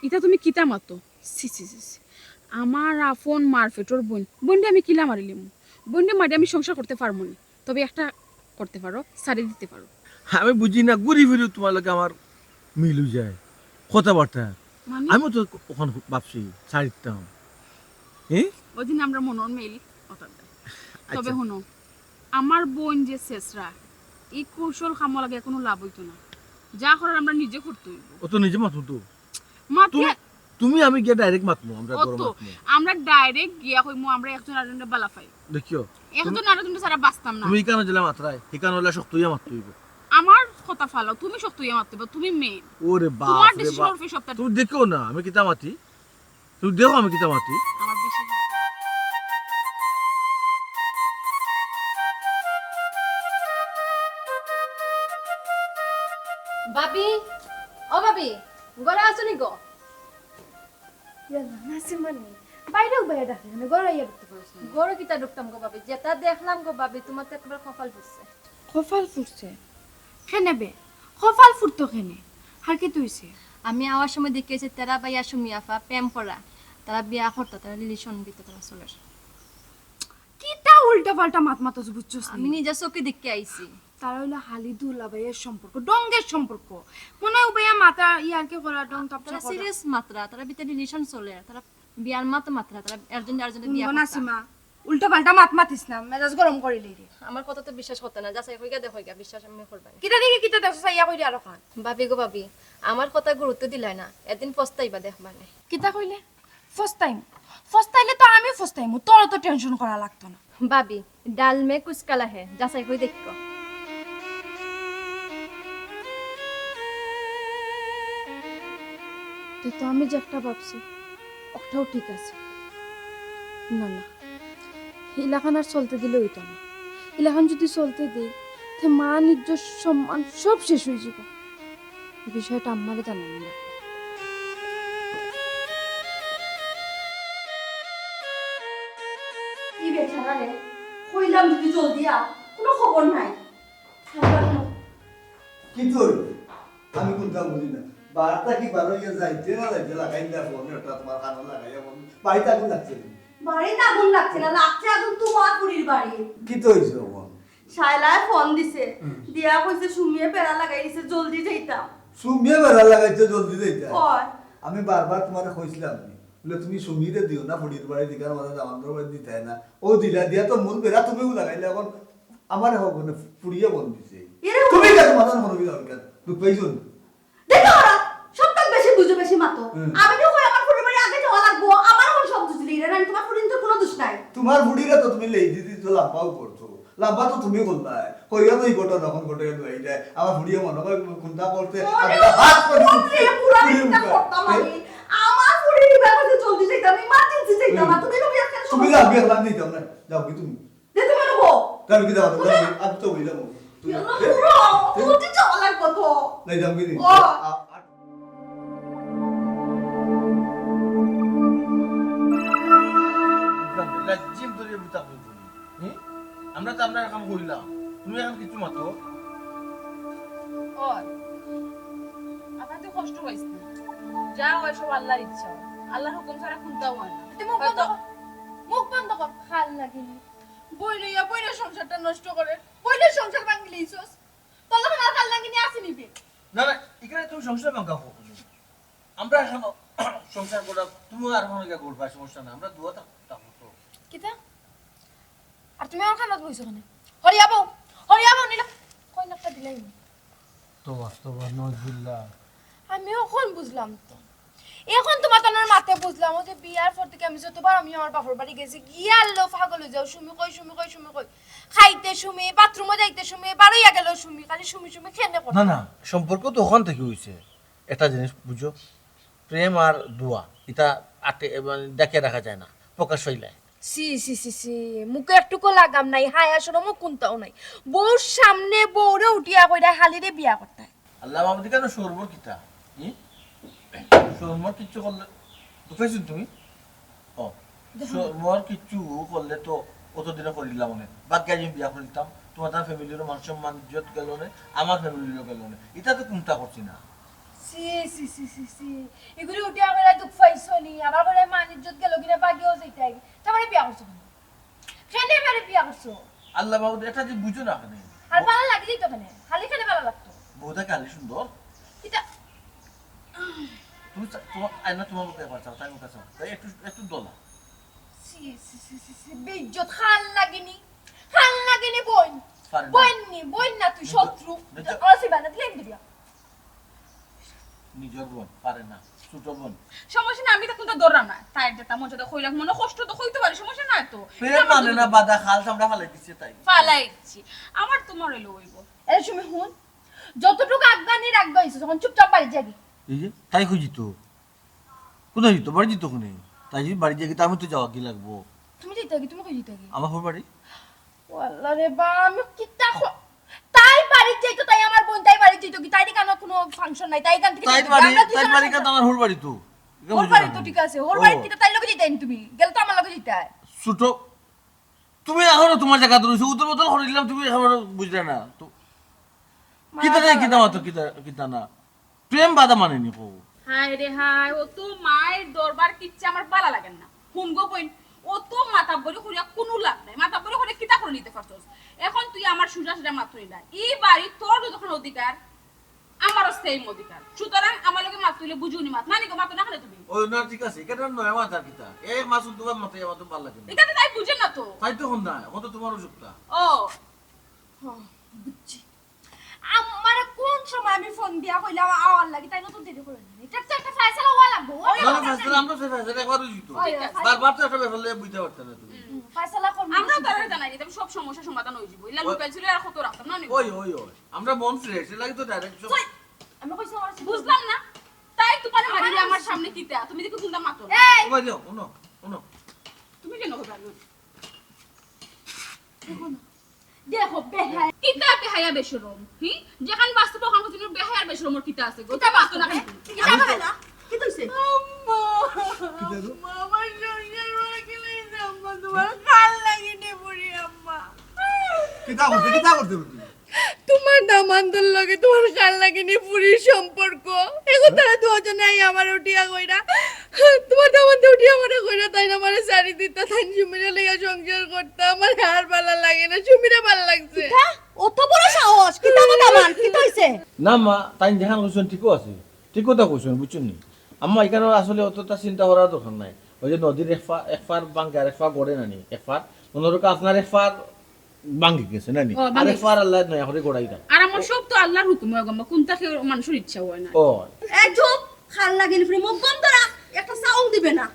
ইতা তুমি কিতা মাতো? ছি, ছি, ছি, ছি। আমার আপন মার পেটর বইন। বইনরে আমি কিলা মারিলিমু? বইনরে মারি আমি সংসার করতে পারমু নি। তবে একটা করতে পারো, ছাড়ি দিতে পারো। আমি বুঝি না, ঘুরি ফিরি তোমার লগে আমার মিল হই যায় কথাবার্তা। মানে? আমিও তো ওখান ভাবছি ছাড়ি দিতাম। হ্যাঁ? ওই দিন আমরা মনর মিল ওটার দেয়। তবে আচ্ছা। হুনো, আমার বইন যে শেষরা, এই কৌশল কামো লাগে কোনো লাভ হইতো না। যা করার আমরা নিজে করতে হইব। ও তো নিজে মাতবো তো। মাতে তুমি, তুমি আমি গিয়া ডাইরেক্ট মাতমু, আমরা ও গরম তো, মাতমু। আমরা ডাইরেক্ট গিয়া কইমু আমরা একজন আরেকজনরে বালা পাই। দেখিও, একজন তুমি, আরেকজনরে ছাড়া বাঁচতাম না। তুমি ইখানো জেলা মাতরায়, ইখানো হইলে শক্ত হইয়া মাততে হইব। আমার কথা ফালাও, তুমি শক্ত হইয়া মাততে হইব, তুমি মেইন। ওরে বাপ তোমার রে ডিসিশন বাপ। উপরে সবটা। তুমি দেখো না আমি কিতা মাতি, তুমি দেখো আমি কিতা মাতি। আমার বিশ্বাস হয়। ঘরো আছো নি গো? ইয়াল্লা, নাসিমা নি? বাইরে উবাইয়া ডাকে কেনে? ঘরো আইয়া ঢুকতে পারছ না? ঘরো কিতা ঢুকতাম গো ভাবি, যেটা দেখলাম গো ভাবি, তুমার তো একবার কপাল ফুটছে। কপাল ফুটছে? কেনে বে? কপাল ফুটতো কেনে? আর কিতা অইছে? আমি আওয়ার সময় দেখিয়াছি তেরা ভাইয়া সুমি আফা প্রেম করা, তারা বিয়া করতা, তারা রিলেশন ভিতরে তারা চলের। কিতা উল্টা পাল্টা মাত মাতস বুঝছস নি? আমি নিজর চউখে দেখিয়া আইছি। তারা অইলা হালি দুলাভাইর সম্পর্ক, ঢঙ্গের সম্পর্ক। মনে অয় উবাইয়া মাতা ইয়ার্কি করা, ঢং তামশা করা। সিরিয়াস মাতরা, তারা ভিতরে রিলেশন চলের, তারা বিয়ার মাত মাতরা, তারা একজন আরজনরে বিয়া করতা। নাসিমা, উল্টা পাল্টা মাত মাতিস না, মেজাজ গরম করিলি রে। আমার কথা তো বিশ্বাস করতে না, যাচাই করিয়া দেখো গিয়া, বিশ্বাস আমি করবা না। কিতা দেখি কিতা দেখো, চাইয়া কইরে আরো খান। ভাবি গো ভাবি, আমার কথা গুরুত্ব দিলায় না, একদিন পস্তাইবা দেখবা নে। কিতা কইলে? ফস্তাইম? ফস্তাইলে তো আমি ফস্তাইমু, তোর তো টেনশন করা লাগতো না। ভাবি, ডাল মে কুছ কালা হে, যাচাই করি দেখো। তে তো আমি যেটা ভাবছি, ওটাও ঠিক আছে। না, না, ইলাখান আর চলতে দিলে অইতো না। ইলাখান যদি চলতে দেই, তে মান ইজ্জত সম্মান সব শেষ অইযিবো। বিষয়টা আম্মারে জানানি লাগবো। ই বেচারারে কইলাম যদি জলদি আ, কুনু খবর নাই। কিতা অইলো? আমি কুনতা বুঝি না। বারো থাকি বারইয়া যাইতে না যাইতে লাগাইলা ফোন, ওটা তুমার কানো লাগাইয়া ফোন। বাড়িত আগুন লাগছে নি? বাড়িত আগুন লাগছে না, লাগছে আগুন তুমার ফুড়ির বাড়িত। কিতা অইছে অখন? শায়লায় ফোন দিছে, হুম। দিয়া কইছে সুমিয়ে বেড়া লাগাই দিছে, জলদি যাইতাম। সুমিয়ে বেড়া লাগাইছে, জলদি যাইতাম? অয়। আমি বারবার তুমারে কইছিলাম নি, বুলে তুমি সুমিরে দিও না, ফুড়ির বাড়িত দিকার মাঝে দামান্দর বাড়িত দিতায় না। ও দিলা, দিয়া তো মূল বেড়া তুমিও লাগাইলা, অখন আমারে হক মানে ফুড়িয়ে ফোন দিছে। এরে তুমি কেন মাথার মনে বিলা অইকার? দুঃখ পাইছো নি? দেখো ওরা, সবটা বেশি বুঝো, বেশি মাতো। হুম। আমি তো কই আমার ফুড়ির বাড়ি আগে যাওয়া লাগবো, আমার অখন সব বুঝলি রে, না তুমার ফুড়ির তো কুনু দোষ নাই। তুমার ফুড়িরে তো তুমি লেই দিদি তো লাম্বাও করছো, লাম্বা তো তুমি করলায়, কইয়া তো ই ঘটনা অখন ঘটে গেল এই যায়, আমার ফুড়িয়ে মনে হয় কুনতা করতে, ওরে, আমি হাত করে ওরে, পুরা ফুড়িয়ে চিন্তা মুখে। করতাম আমি। আমার ফুড়ির বিয়া করতে জলদি যাইতাম, ইমার্জেন্সি যাইতাম, হুম। আর তুমি তো বিয়া করে তুমি যাও, বিয়া করলাম দিতাম না, যাও কি তুমি? দে তোমার গো। আমি কি দাঁড়াবো? ওরে। আমি তো বললাম। তুই ইয়াল্লা, এ? পুরো, এ? তুই যাওয়া লাগবো তো। নাই, যাবি নি? ও। আ-, আ-, জিম ধরে বুঝা হইব নি। হুম? আমরা তো আমরা এখন কইলাম। তুমি এখন কিছু মাতো। ওই, আপনার তো কষ্ট হইছে না। যা হয় সব আল্লাহর ইচ্ছা। আল্লাহর হুকুম ছাড়া কুনতাও হয় না। তুই মুখ বন্ধ হয়তো কর। মুখ বন্ধ কর। খাল লাগিনি। বইন অইয়া বইনর সংসারটা নষ্ট করে, বইনর সংসার ভাঙ্গিলিছস। তোর লগে আর খাল লাগিনি আছে নি বে? না, না, এখানে তুমি সংসার ভাঙ্গা হোক। আমরা এখন সংসার করা, তুমি আর কোনো গিয়া করবা, সমস্যা না। আমরা দুয়া থাক-, থাকবো তো। কিতা? আর তুমি আমার কানত বইছো কেনে? হরিয়া বউ, হরিয়া বউ, নিলাম। কই নাকটা দিলাই নি? তওবা, তওবা, নাউজুবিল্লাহ। আমি অখন বুঝলাম তো। অখন তুমার তানর মাতে বুঝলাম, অউ যে বিয়ার পর থাকি আমি যতবার আমি আমার বাপর বাড়ি গেছি, গিয়া আল্লাহ পাগল অই যাও, সুমি কই, সুমি কই, সুমি কই। খাইতে সুমি, বাথরুমো যাইতে সুমি, বারইয়া গেলেও সুমি, খালি সুমি সুমি কেনে করে। না, না, সম্পর্ক তো অখান থাকি অইছে। একটা জিনিস বুঝো, প্রেম আর দুয়া, ইতা আটে, মানে, ঢাকিয়া রাখা যায় না, প্রকাশ অইলায়। ছি, ছি, ছি, ছি, মুখো একটুকু লাগাম নাই, হায়া শরমও কুনতাও নাই। বউর সামনে বউরে উঠিয়া কইরা হালিরে বিয়া করতায়। আল্লাহ মাবুদ, কেনে শরমর কিতা? হুম? শরমর কিচ্ছু করলে, বুঝাইছো তুমি? ও, দেখো। শরমর কিচ্ছু করলে তো অতদিনে করিলাম অনে। বাকি আমি বিয়া করিতাম, তুমার তার ফ্যামিলিরও মান সম্মান ইজ্জত গেল নে, আমার ফ্যামিলিরও গেল নে। ইতা তো কুনতা করছি না। ছি, ছি, ছি, ছি, ছি। ইগুরে উঠিয়া কইরা দুখ পাইছো নি? আবার কইরা মান ইজ্জত গেল গি না, বাগিও যাইতায় গি। তারপরে বিয়া করছো কেনে? কেনে আমারে বিয়া করছো? আল্লাহ বাবু, এটা যে বুঝো না কেনে। আর ভালা লাগি যাইতো কেনে? খালি কেনে ভালা লাগতো? বউটা খালি সুন্দর। কিতা? তুমি চা-, তোমার, আয় না, তোমার মতো একবার চাও, তাই মুখে চাও। তাই একটু, একটু দলা। ছি, ছি, ছি, ছি, ছি, বেইজ্জত, খাল লাগিনি। খাল লাগিনি বইন। পারে না। বইন নি, বইন না তুই, নিজের, শত্রু। নিজের। আসি বানা দিলে এমনি দিয়া। নিজর বোন, পারে না, ছোট বোন। সমস্যা নাই, আমি তো কুনতা ধররাম না। তাই যেটা মন চায় কইলাম, মনে কষ্ট তো কইতে পারি, সমস্যা নাই তো। প্রেম এটা আমার মানে না, বাদা খাল চামড়া ফালাই দিছে তাই। ফালাই দিছি। আমার তোমার অইলো অইবো। এই সুমি হুন, যতটুকু আজ্ঞা নি রাখবা অইছে, তখন চুপচাপ বাড়ি যাবি। এই যে, তাই কইছি তো। কোথায় যেত? বাড়ি যেত কোনে? তাই যদি বাড়ি যাই, তে আমি তো যাওয়া কি লাগবো? তুমি যাইতা কি? তুমি কই যাইতা কি? আমার ঘর বাড়ি। ও আল্লাহ রে বা, আমি কিতা খ-, তাই বাড়িত যাইতো, তাই আমার বোন, তাই বাড়িত যাইতো কি? তাইর কেন কোনো ফাংশন নাই? তাই এখান থেকে তাই যাইতো কি? বাড়ি, আমরা তাই দুইজনে বাড়ি কাছে। কাছে আমার হুর বাড়ি তো। এটা ওর বুঝো বাড়ি না তো তুমি? ঠিক আছে, ওর ও। বাড়িত কি তাইর লগে যাইতায় তুমি? গেলে তো আমার লগে যাইতায়। ছোট, তুমি এখনো তোমার জায়গা ধরেছো, উত্তর বদল করে দিলাম, তুমি এখনো বুঝলে না। তো মারা কিতা রে, যাওয়া কিতা লাগে। মাতো, কিতা, কিতা না? প্রেম বাধা মানেনি কো। হায় রে হায়, ও তো মায়ের দরবার কিচ্ছা আমার ভালা লাগে না। হুন গো বইন, ও তো মাতাব্বরি করিয়া কোনো লাভ নাই। মাতাব্বরি করে কিতা করে নিতে পারতস? এখন তুই আমার সুজা সুজা মাত করি না। এই বাড়ি তোর যতক্ষণ অধিকার, আমারও সেম অধিকার। সুতরাং আমার লগে মাত তুলে বুঝুনি মাত। নানি গো, মাতো না কেনে তুমি? ও না, ঠিক আছে, এটা নয় মাতার কিতা? এক মাস উদ্যোগ মাথায় আমার তো ভালো লাগে না। এখানে তাই বুঝে না তো। তাই তো এখন না, এখন তো তোমারও যুক্তা। ও, ও, বুঝছি। আমারে কোন সময় আমি ফোন দিয়া কইলাম আওয়ার লাগি, তাই নতুন দেরি করে নিন। এটা তো একটা ফয়সালা হওয়া লাগবো। ওই না, না, ফয়সালা, আমরা তো ফয়সালা একবার হয়ে যেত। ওই, ঠিক আছে। বারবার তো একটা ব্যাপার লইয়া বুঝতে পারতাম না তুমি। হুম, ফয়সালা কোন আমরা তো আর জানাই দিতাম, সব সমস্যা সমাধান হয়ে যাবো। ইলা ওই লুকাই ছিল আর কত রাখতাম না, নি? ওই, ওই, ওই। আমরা মন ফ্রেশ, এর লাগি তো ডাইরেক্ট সব কই? আমি কইছি আমার বুঝলাম না। তাই তোমার মারি আমার সামনে কিতা? তুমি দেখো কোনটা মাতো। এই! ওই যাও, উনো, উনো। তুমি কেন কথা বলো? দেখো না। দেখো, বেহায়া। কিতা বেহায়া বেশরম? হি? যেখান বাস্তব ওখান কথা বেহায়া আর বেশরমর কিতা আছে গো? কিতা বাস্তব না? কিতা আমি তো না? কি কইছে? আম্মা। কিতা গো? আম্মা, আমার সংসার ভাঙিলে আম্মা, তোমার খাল লাগেনি বুড়ি আম্মা। কিতা করতে, কিতা করতে বুড়ি? তোমার দামান্দর লগে তোমার খাল লাগেনি বুড়ির সম্পর্ক। এখন তারা দুজনে আই আমার উঠিয়া কইরা। তোমার দামান্দে উঠিয়া আমারে কইরা, তাই না আমারে সারি দিতা, তাই সুমিরে লইয়া সংসার করতা। আমার আর ভালা লাগে না, সুমিরে ভালা লাগছে। কিতা? অত বড় সাহস? কিতা কথা মান? কিতা হইছে? না মা, তাই যেখান কইছেন ঠিকও আছে, ঠিক কথা কইছেন, বুঝছেন নি? আম্মা, এখানে আসলে অতটা চিন্তা করার দরকার নাই। ওই যে নদীর এক পা, এক পার ভাঙ্গে আর এক পা গড়ে না নি, এক পার, মনে রাখো আপনার এক পার ভাঙ্গি গেছে না নি? ও, আর ভাঙ্গি এক পার আল্লাহ নয়া করে গড়াই দেন। আর আমার সব তো আল্লাহর হুকুম হয় গো আম্মা, কোনটা কেউ মানুষের ইচ্ছা হয় না। ও। এ চুপ, খাল লাগিনি ফিরে মুখ বন্ধ রাখ, একটা সাউন্ড দিবে না।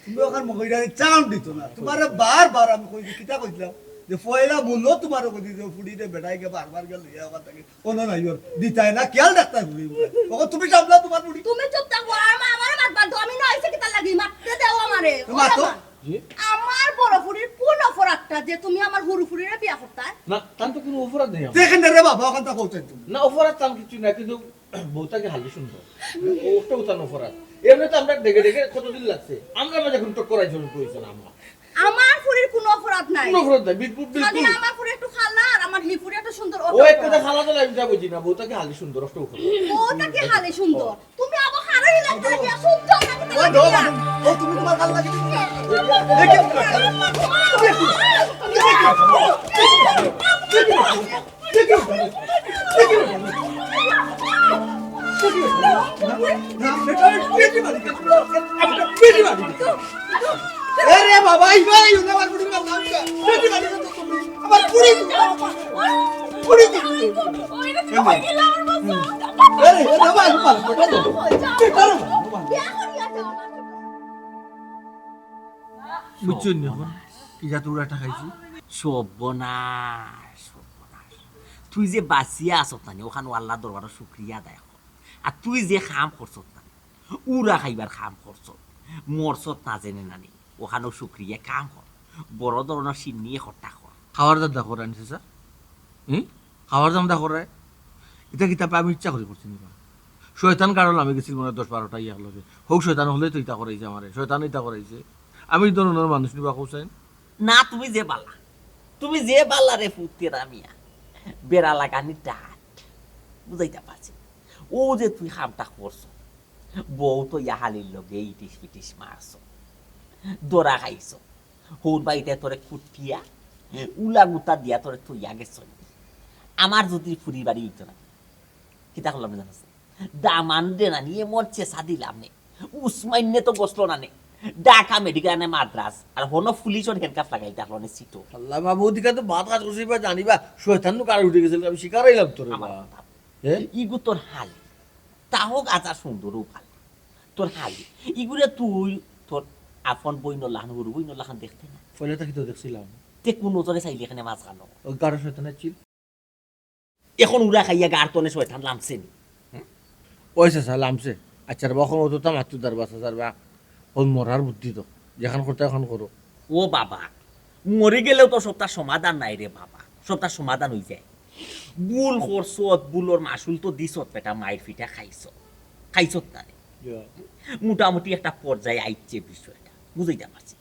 তুমি ওখান মগইরা চাউন্ড দিত না। তোমারে বারবার আমি কইছি, কিতা কইছিলাম? যে পয়লা মূল্য তোমার কই দিতে, ফুড়িতে বেটাইকে বারবার গেল ইয়া কথা কি? কোনো নাই ওর। দিতায় না, খেয়াল রাখতায় ফুড়ি। ওকে তুমি সামলা তোমার ফুড়ি। তুমি চুপ থাকো, আর মা আমারে মাত বাদ দাও, আমি না আইছি কিতা লাগি? মারতে দেও আমারে। তো ও মাতো। বাবা। জি? আমার বড় ফুড়ির কোন অপরাধটা যে তুমি আমার হুরু ফুড়িরে বিয়া করতায়? না, তার তো কোনো অপরাধ নেই আমার। দেখেন না রে বাবা, ওখানটা কইছেন তুমি। না, অপরাধ তেমন কিছু না, কিন্তু বউটাকে হালি সুন্দর। ও একটা উতান অপরাধ। এমনি তো আমরা ডেকে ডেকে কতদিন লাগছে। আমরা মাঝে এখন টক করাই জন্য কইছে না আমরা। আমার ফুড়ির কোনো অপরাধ নাই। কোনো অপরাধ নাই, বিলকুল, খালি বিলকুল। আমার ফুড়ি একটু খালা আর আমার হি ফুড়ি একটু সুন্দর, ও ওটা একটা অপরাধ। খালা তো আমি যা বুঝি না, বউটাকে হালি সুন্দর, একটা অপরাধ। বউটাকে হালি সুন্দর। তুমি আবার হারাই লাগতে লাগিয়া, সহ্য না করতে ও, লাগিয়া। ও, তুমি তোমার গাল লাগিয়ে দিছো। দেখি, দেখি, দেখি, দেখি, দেখি, দেখি, দেখি, দেখি, না, না, বেটা, বেটি মারি, বেটি মারি। আরে বাবা, এই ভাই, এই আমার বুড়ি মারলাম। বেটি মারি, আমার বুড়ি, বুড়ি। আরে, এ বাবা, এই মার, বেটা, বেটা, বাবা। বুঝছো নি এখন? কি জাত উড়াটা খাইছি? সর্বনাশ, সর্বনাশ। তুই যে বাঁচিয়া আছত না নি, ওখানো আল্লাহর দরবারো শুকরিয়া আদায় কর। আর তুই যে কাম করছত না নি, উড়া খাইবার কাম করছত, মরছত না জেনে না নি, ওখানো শুকরিয়া কাম কর। বড় ধরনের সিন্নি একটা কর। খাওয়ার দান্দা কর আনছে স্যার? হুম? খাওয়ার দান্দা করে? ইতা কিতা আমি ইচ্ছা করি করছি নি বা? শয়তান গাড়ল আমি গেছিল মনে হয় দশ বারোটা ইয়ার লগে। হোক শয়তান হলেই তো ইতা করাইছে আমারে। শয়তান ইতা করাইছে। আমি এই ধরনের মানুষ নি বা কও চাইন। না, তুমি যে বালা। তুমি যে বালা রে ফুতেরা মিয়া। বেড়া লাগানি ডাট। বুঝাইতা পারছি। ও যে তুই কামটা করছো। বউ তো ইয়া হালির লগে ইটিস পিটিস মারছো। ধরা খাইছো। হউর বাড়িতে তোরে কুটিয়া, উলা গুতা দিয়া তোরে থইয়া গেছইন। আমার যদি ফুড়ির বাড়ি অইতো না, কিতা করলাম নে জানোস? দামান্দরে নানি এমন চেঁচা দিলাম নে। উসমাইন্নে তো গছলো না নে। ঢাকা মেডিকেল আনে মাদ্রাজ, আর হনো পুলিশর হ্যান্ডকাফ লাগাইল, তার হনে সিটো। আল্লাহ মাবুদ, ইখান তো বাদ কাজ করছে, ইবা জানিবা, শয়তান নু কার উঠে গেছিল, আমি শিকার হইলাম তোরে আমার বা। কথা। হ্যাঁ? ইগু তোর হালি। তাও গাজা সুন্দর ও ভালা। তোর হালি। ইগুরে তুই তোর আপন বইনর লাখান, হুরু বইনর লাখান দেখতে না। পয়লা থাকি তো দেখছিলাম। তে কোন নজরে চাইলি এখানে মাঝখানো? ওই গাড়ো শয়তানের চিল। এখন উড়া খাইয়া গার তনে শয়তান লামছে নি? হুম? ওই চাচা, লামছে। আচ্ছা রে বা, এখন অতটা মাততো দারবা চাচার বা, ওই মরার বুদ্ধি তো, যেখান করতে এখন করো। ও বাবা, মরি গেলেও তো সবটা সমাধান নাই রে বাবা, সবটা সমাধান হয়ে যায়। ভুল করছত, ভুলর মাসুল তো দিছত বেটা, মাইর ফিটা খাইছত, খাইছত না রে? মোটামুটি একটা পর্যায়ে আইছে বিষয়টা, বুঝাইতাম পারছি।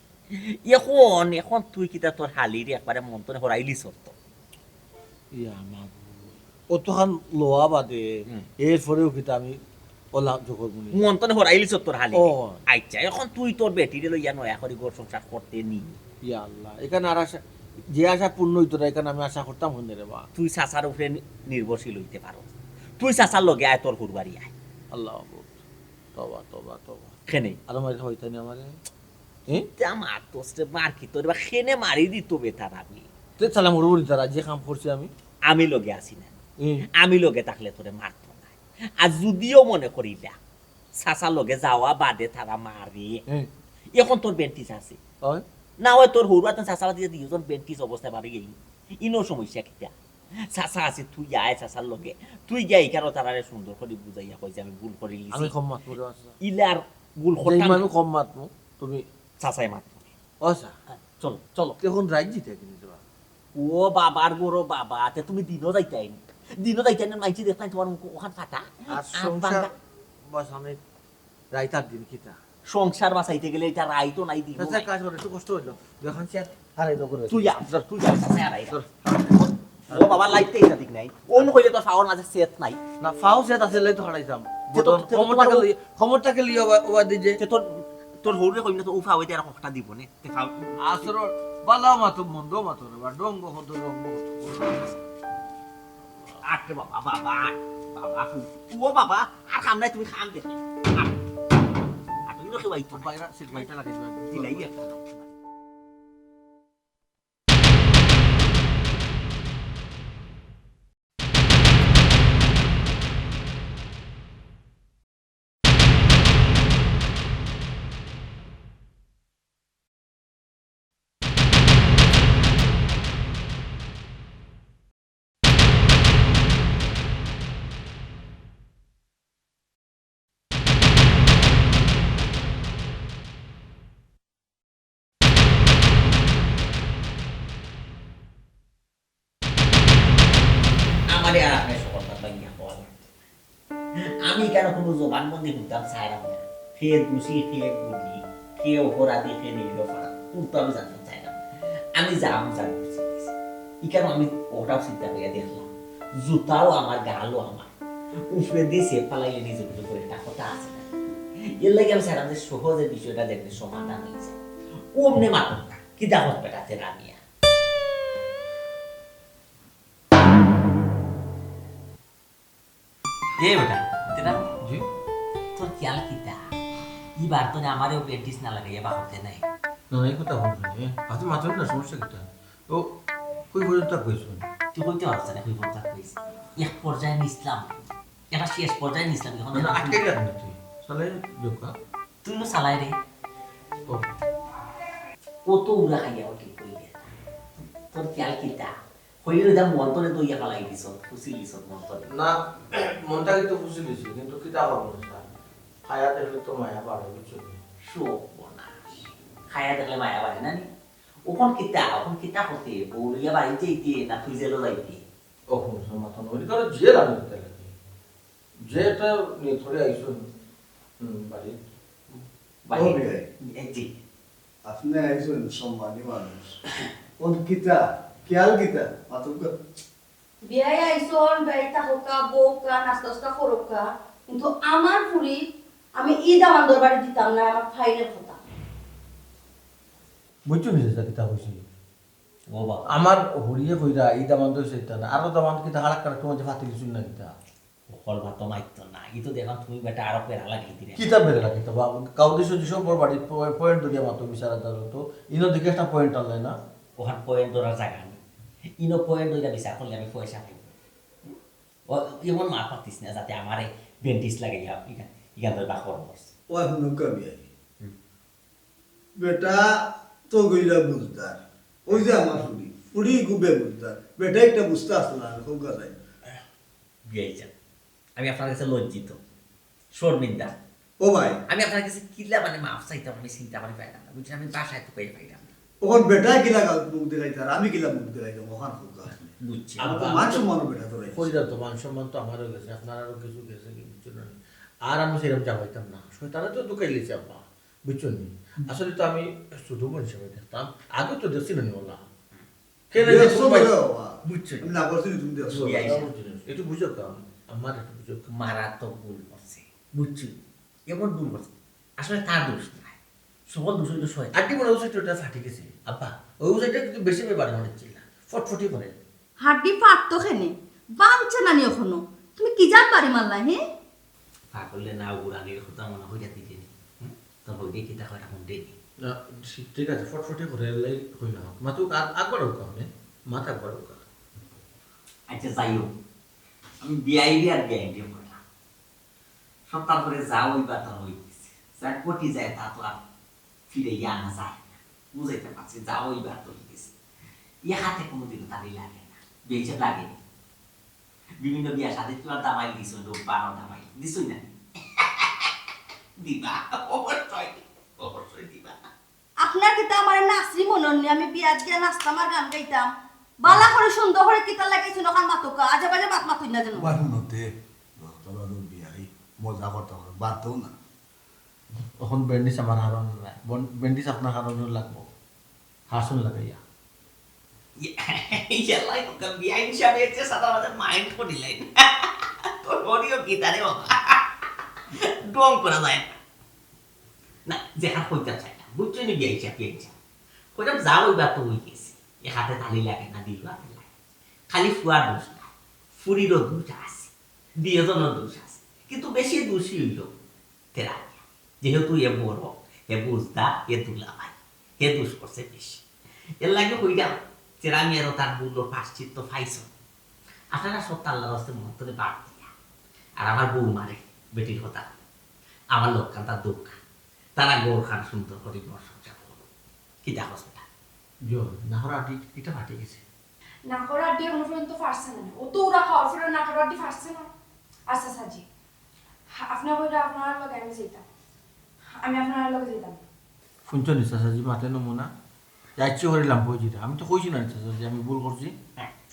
এখন, এখন তুই কিতা তোর হালিরে একবারে মন তনে হরাইলিছত তো? ইয়া মাবুদ, অতখান লওয়া বাদে, হুম। এরপরেও কিতা আমি ওলা জোকর মুনি। মন তনে হরাইলিছত তোর হালিরে। ও। আচ্ছা, এখন তুই তোর বেটিরে লইয়া নয়া করি ঘর সংসার করতে নি। ইয়া আল্লাহ, এখানে আর আশা, যে আশা পূর্ণ হইতো না, এখানে আমি আশা করতাম হইনে রে বা। তুই চাচার উপরে নি-, নির্ভরশীল হইতে পারো। তুই চাচার লগে আয়, তোর হুরবাড়ি আয়। আল্লাহ মাবুদ, তবা, তবা, তবা। কেনে? আর আমার হইতানি আমারে। হ্যাঁ? তে আমার দোস্তে মার কি তোর বা কেনে মারি দিত বেটার আমি। তে সালাম হরবো নি তারা, যে কাম করছি আমি। আমি লগে আছি না। হুম। আমি লগে থাকলে তোরে মারতো না। আর যদিও মনে করিলা, চাচা লগে যাওয়া বাদে তারা মারে। হুম। এখন তোর বেন্টিস আছে। হয়। না হয় তোর হরুয়া তো চাচা বাদে দুইজন বেন্টিস অবস্থায় মারি গেই। ইনো সমস্যা কিতা? চাচা আছে, তুই আয় চাচার লগে। তুই গিয়া ইকারো তারারে সুন্দর করি বুঝাইয়া কই যে আমি ভুল করি লিছি। আমি কম মাতমু রে, আচ্ছা। ইলার ভুল করতাম আমি না। কম মাতমু, তুমি চাচাই মাতমু। ও আচ্ছা। চলো, চলো। এখন রাইত জিতে কিনে যাবা? ও বাবার গরো বাবা, তে তুমি দিনও যাইতাই নি। দিনও যাইতাই না, মাইনষে দেখতাই তোমার মুখ ওখান ফাটা। আর আর সংসার বাঙ্গা। বাঁচানি রাইত আর দিন কিতা? সংসার বাঁচাইতে গেলে এটা রাইতও নাই, দিনও আচ্ছা, নাই। কাজ করো, একটু কষ্ট হইলো। যখন সে আর হারাই দাও করে। তুই যা, ধর, তুই যা, চাচা হারাই। ধর। ও বাবা, লাইটটা এটা দিক নাই। অন কইলে তো ফাওর মাঝে সেট নাই। না, ফাও সেট আছে, লাই তো হারাইতাম। তে তো, বদন, তে তো কমরটাকে তোমার লই, কমরটাকে লই ওবা, ওবা দিছে। তে তোর, তোর হউরে কইলে তো ও ফাও এটা আর কখটা দিব নে। তে ফাও। আসর, বালা মাতো, মন্দ মাতো রে, বা ডঙ্গ হতো, ডঙ্গ হতো। আরে বাবা, বাবা, বাবা, ও বাবা, আর কাম নাই, তুমি খান দে। আর, আর তুমি লোকে বাইতো না। বাইরা, সিট বাইটা লাগাই দিবা। দিলাই একটা। আমারে আর আপনার সকল কথা ইয়া কওয়া লাগতো। আমি কেন কোনো জবানবন্দি করতাম চাইলাম না। কে দোষী, কে গুণী, কে অপরাধী, কে নিরপরাধ, কোনটা আমি জানতাম চাইলাম না। আমি যা আমি জানি বুঝি গেছি। ই কেন আমি ওটাও চিন্তা করিয়া দেখলাম, জুতাও আমার, গালও আমার, উপরে দিয়ে সে ফালাইলে নিজের উপরে একটা কথা আছে না? এর লাগে আমি চাইলাম যে সহজে বিষয়টা দেখলে সমাধান হয়ে যায়। অমনে মাতক না, কি দেখো বেটাতে রামিয়া। এ বেটা, তেরা? জি? তোর খেয়াল কিতা? ইবার তো আমারেও বেন্টিস না লাগাইয়া বাহতে নাই। না, না, এই কথা বলবো না। এ, আচ্ছা, মাত্র না, সমস্যা কিতা? ও, কই পর্যন্ত কইছো? তুই কইতে পারছ না, কই পর্যন্ত কইছ? এক পর্যায়ে নিছিলাম, এটা শেষ পর্যায়ে নিছিলাম, এখন না, না, আটকে গেল না তুই। চালাই যোগা। তুই নো চালাই রে। ও। ও তো উড়া খাইয়া ও ঠিক করি দে। তোর খেয়াল কিতা? হইলে যা মন তনে দইয়া ফালাই দিছ, ফুসি দিছ মন তনে। না, মনটা কিন্তু ফুসি দিছি, কিন্তু কিতা করবো স্যার? খায়া দেখলে তো মায়া বাড়ে, বুঝছো নি? সর্বনাশ। খায়া দেখলে মায়া বাড়ে না নি? ওখান কিতা, ওখান কিতা হতে, বউ লইয়া বাড়ি যাইতে না তুই জেলো যাইতে? ও, হুন, হুন, মাথা নড়ি করে জেল আমি দিতে লাগে। যেটা নিয়ে ধরে আইসুন, হুম, বাড়ি। বাড়ি। ও, বিয়াই। এ, জি। আপনি আইসুন সম্মানী মানুষ। কোন কিতা? খেয়াল কিতা? মাথা বিয়াই আইছন, বেড়িতা হোকা, বউকা, নাস্তা উস্তা করোকা, কিন্তু আমার ফুরি আমি ই দামান্দর বাড়ি দিতাম না, আমার ফাইনাল কথা। বুঝছো নি চাচা কিতা কইছি? ও বাবা। আমার হরিয়ে কইরা ই দামান্দ হইছে ইতা না, আরো দামান্দ কিতা হারাক কারাক তোমার যে ফাতে কিছু না কিতা? হকল ভাত তো মাইতো না, ই তো দেখলাম তুমি বেটা আরো পেরা লাগাই দিলে। কিতা পেরা লাগাই তো বাবা, কাউদি সজি সব বড় বাড়ি পয়ে-, পয়েন্ট ধরিয়া মাতো বিচার আদালত তো, ইনো দেখি একটা পয়েন্ট আনলে না। ওখান পয়েন্ট ধরার জায়গা নেই, ইনো পয়েন্ট ধরিয়া বিচার করলে আমি পয়সা পাইব। ও, এমন মাত মাতিস না, যাতে আমারে বেন্টিস লাগাইয়া ইখান, ইখান ধরে বাকর মরস। ও এখন নৌকা বিয়াই। হুম। বেটা তো গইলা বুঝদার। ওই যে আমার ফুড়ি, ফুড়ি খুবই বুঝদার। বেটা একটা বুঝতে আসলো না, আমি খুব গাজাই। বিয়াই যান, আমি আপনার কাছে লজ্জিত, শর্মিন্দা। ও ভাই। আমি আপনার কাছে কিলা মানে মাফ চাইতাম, আমি চিন্তা করে পাইলাম না, বুঝছেন? আমি বাসায় তো পেয়ে পাইলাম না। ওখান বেটায় কিলা গাল মুখ দেখাইতার, আমি কিলা মুখ দেখাইতাম, ওখান খুব গাছ নেই। বুঝছি। আমার তো আব্বা, মান আমি তো সম্মানও বেটা তোর এই। কইরা তো মান সম্মান তো আমারও গেছে, আপনারারও কিছু গেছে, বুঝছো না? আর আমি সেরকম চাপাইতাম না, শয়তানে তো ঢুকাই লিছে আব্বা, বুঝছো নি? আসলে তো আমি ছোট বোন হিসাবে দেখতাম, আগে তো দেখছি না নিওলা। কেন যে দেখছো তুমি বলে বাবা। বুঝছো? আমি না করছি নি, তুমি দেখছো। বিয়াই সাহেব। একটু বুঝো কাম, আমার একটু বুঝো কাম। মারাত্মক ভুল করছে, বুঝছো? এমন ভুল করছে, আসলে তার দোষ নাই, সকল দোষ হইল শয়তান। আন্টি মনে হচ্ছে ওটা ফাটি গেছে আব্বা, ওই ওষুধটা কিন্তু বেশি ব্যবহার মনে হচ্ছিল না, ফটফটি করে। হাড্ডি ফাটতো কেনে? বাংছে না নি এখনো? তুমি কি জাত বাড়ি মারলা, হে? পাগলে না উড়ানির কথা মনে হইয়া দিলে নি। হুম? তো হইলে কি তা হয় এখন দেনি? না, ঠিক, ঠিক আছে, ফটফটি করে এলাই হই না। মা তো আর একবার হোক আপনি, মা তো একবার হোক। আচ্ছা, যাই হোক, আমি বিয়াইবি আর বিয়াইবি করলাম। সব তারপরে যা ওই বাতা হয়ে গেছে, যা ঘটি যায় তা তো আর ফিরে আনা যায় না। বুঝাইতে পারছি, যা ওই বাতা হয়ে গেছে। ইয়ে হাতে কোনোদিনও তালি লাগে না, বেঁচে লাগেনি। বিভিন্ন বিয়া শাদী তোমার দামাই দিছো, রূপবান দামাই দিছই না? দিবা, অবশ্যই, অবশ্যই দিবা। আপনার কিতা আমার নাচরি মনে হননি? আমি বিয়াত গিয়া নাচতাম আর গান গাইতাম। বালা করে সুন্দর করে কিতা লাগাইছো নখান মাতকা, আজে বাজে মাত মাতুই না যেন। বাহুনতে, দোস্তরা তো বিয়াই মজা করতে হবে, বাদ দেও না। এখন ব্যান্ডেজ আমার হারানো নাই, ব্যান্ডেজ আপনার হারানো লাগবো, হাসন লাগাইয়া। ইয়ালাই ওকে বিয়াই হিসাবে এসে সাদা মাঝে মাইন্ড করিলেন। তোর বডিও কি তারে বাবা, ডং করা যায় না। না, যে হাত কইতে চাই না, বুঝছো নি? বিয়াই হিসাব, বিয়াই হিসাব। কইলাম, যা ওই বাত তো হয়ে গেছে, এ হাতে তালি লাগে না, দিল হাতে লাগে। খালি ফুয়ার দোষ না, ফুরিরও দোষ আছে, দুইজনের দোষ আছে, কিন্তু বেশি দোষী হইল তেরা। যেহেতু এ বড়, এ বুঝদা, এ দুলাভাই, এ দোষ করছে বেশি। এর লাগে কইলাম, তেরা আমি আরো তার ভুল প্রায়শ্চিত্ত পাইছো। আপনারা সব তাল্লা বাস্তে মন করে বাদ দিয়া। আর আমার বউ মারে, বেটির কথা, আমার লোকখান তার দোকান, তারা গোর খান সুন্দর করে ঘর সংসার করবো। কি দেখো সেটা? জো, না হওয়ার আগে এটা ফাটি গেছে। নাকর আড্ডি এখনো পর্যন্ত ফাটছে না। ও তো ওরা খাওয়ার পরে নাকর আড্ডি ফাটছে না। আচ্ছা সাজি, আপনার বইটা আপনার লগে আমি যাইতাম, আমি আপনার লগে যাইতাম। শুনছো নি চাচাজি মাতে নমুনা? যাচ্ছি হরিলাম কইছি রে। আমি তো কইছি না রে চাচাজি, আমি ভুল করছি।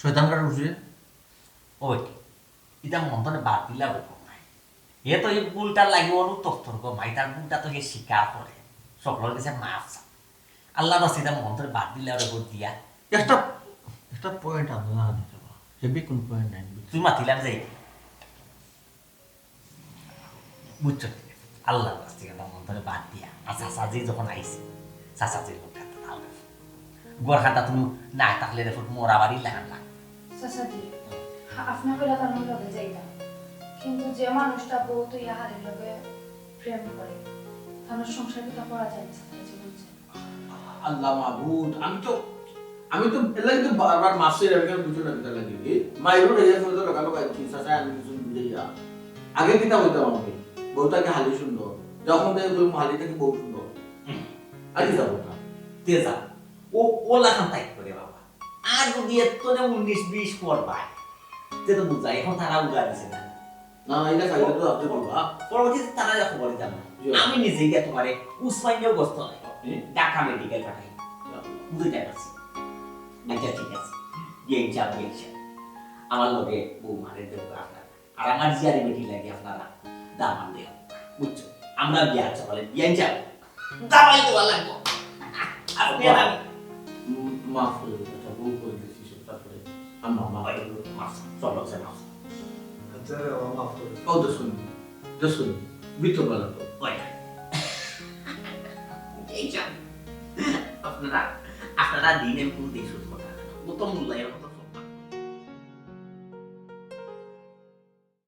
শয়তান কার উঠছে। ওই, এটা মন তো বাদ দিলা ওই নাই। এ তো এই ভুলটা লাগে অনুতপ্তর গো, মাই তার ভুলটা তো এ স্বীকার করে। সকলের কাছে মাফ চায়। আল্লাহ বাস এটা মন তো বাদ দিলা ওরে ভোট দিয়া। একটা, একটা পয়েন্ট আনতে না আনতে বা। হেভি কোন পয়েন্ট নাই। তুই মাতিলাম যাই। বুঝছো? আল্লাহর কাছ থেকে আমার মন ধরে বাদ দিয়া। আর চাচাজি যখন আইছে, চাচাজির লোক খাতা তাহলে। গোর খাতা তুমি না থাকলে রে ফুট মোরা বাড়ি লাগান লাগ। চাচাজি, আপনার বেলা তার লগে যাইতাম, কিন্তু যে মানুষটা বউ তুই হারের লগে প্রেম করে, তার সংসার কিতা করা যায় না, চাচাজি বুঝছেন? আল্লাহ মাবুদ, আমি তো, আমি তো এর লাগি তো বারবার মাফ চাই, আমি কেন বুঝো না কিতা লাগি? এই মাইরও রেগে ফেলে তো লগালগ আইছি, চাচা আমি কিছু বুঝাইয়া। আগে কিতা হইতাম আমি? বউটাকে হালি সুন্দর। যখন তাই বলবো হালিটাকে বউ সুন্দর। আর কি যাবো না? তে যা। ও, ওলা খান তাই করে বাবা। আর যদি এত না উনিশ বিশ পর পায়, তে তো বুঝাই, এখন তারা উগা দিছে না। না, না, এটা খাইলে তো আপনি বলবো, আ? পরবর্তীতে তারা যা খবর জানা। জি। আমি নিজে গিয়া তোমারে উসমানীয় গোস্ত নাই। হুম। ঢাকা মেডিকেল পাঠাই। বুঝতে পারছি। আচ্ছা, ঠিক আছে। বিয়ে ইচ্ছা, বিয়ে ইচ্ছা। আমার লগে বউ মারে দেবো আপনার। আর আমার জিয়ারি বেটি লাগে আপনারা দামান দেন। বুঝছো? আমরা বিয়ার চলে বিয়ে ইচ্ছা। দামাই দেওয়া লাগবো। আপনি আর আমি। উম, মাফ করে দিন, এটা ভুল করে দিয়েছি, সব তারপরে। আম্মা, মাফ করে দিন। মাফ, চলো, চলো, মাফ। আচ্ছা রে বাবা, মাফ করে দে। ও, দেখুন, দেখুন, বিতো পালা তো। ওই। এই যা। আপনারা, আপনারা দিন এমন কোনো দিন শুরু করতে পারেন। ও তো মূল্যায়ন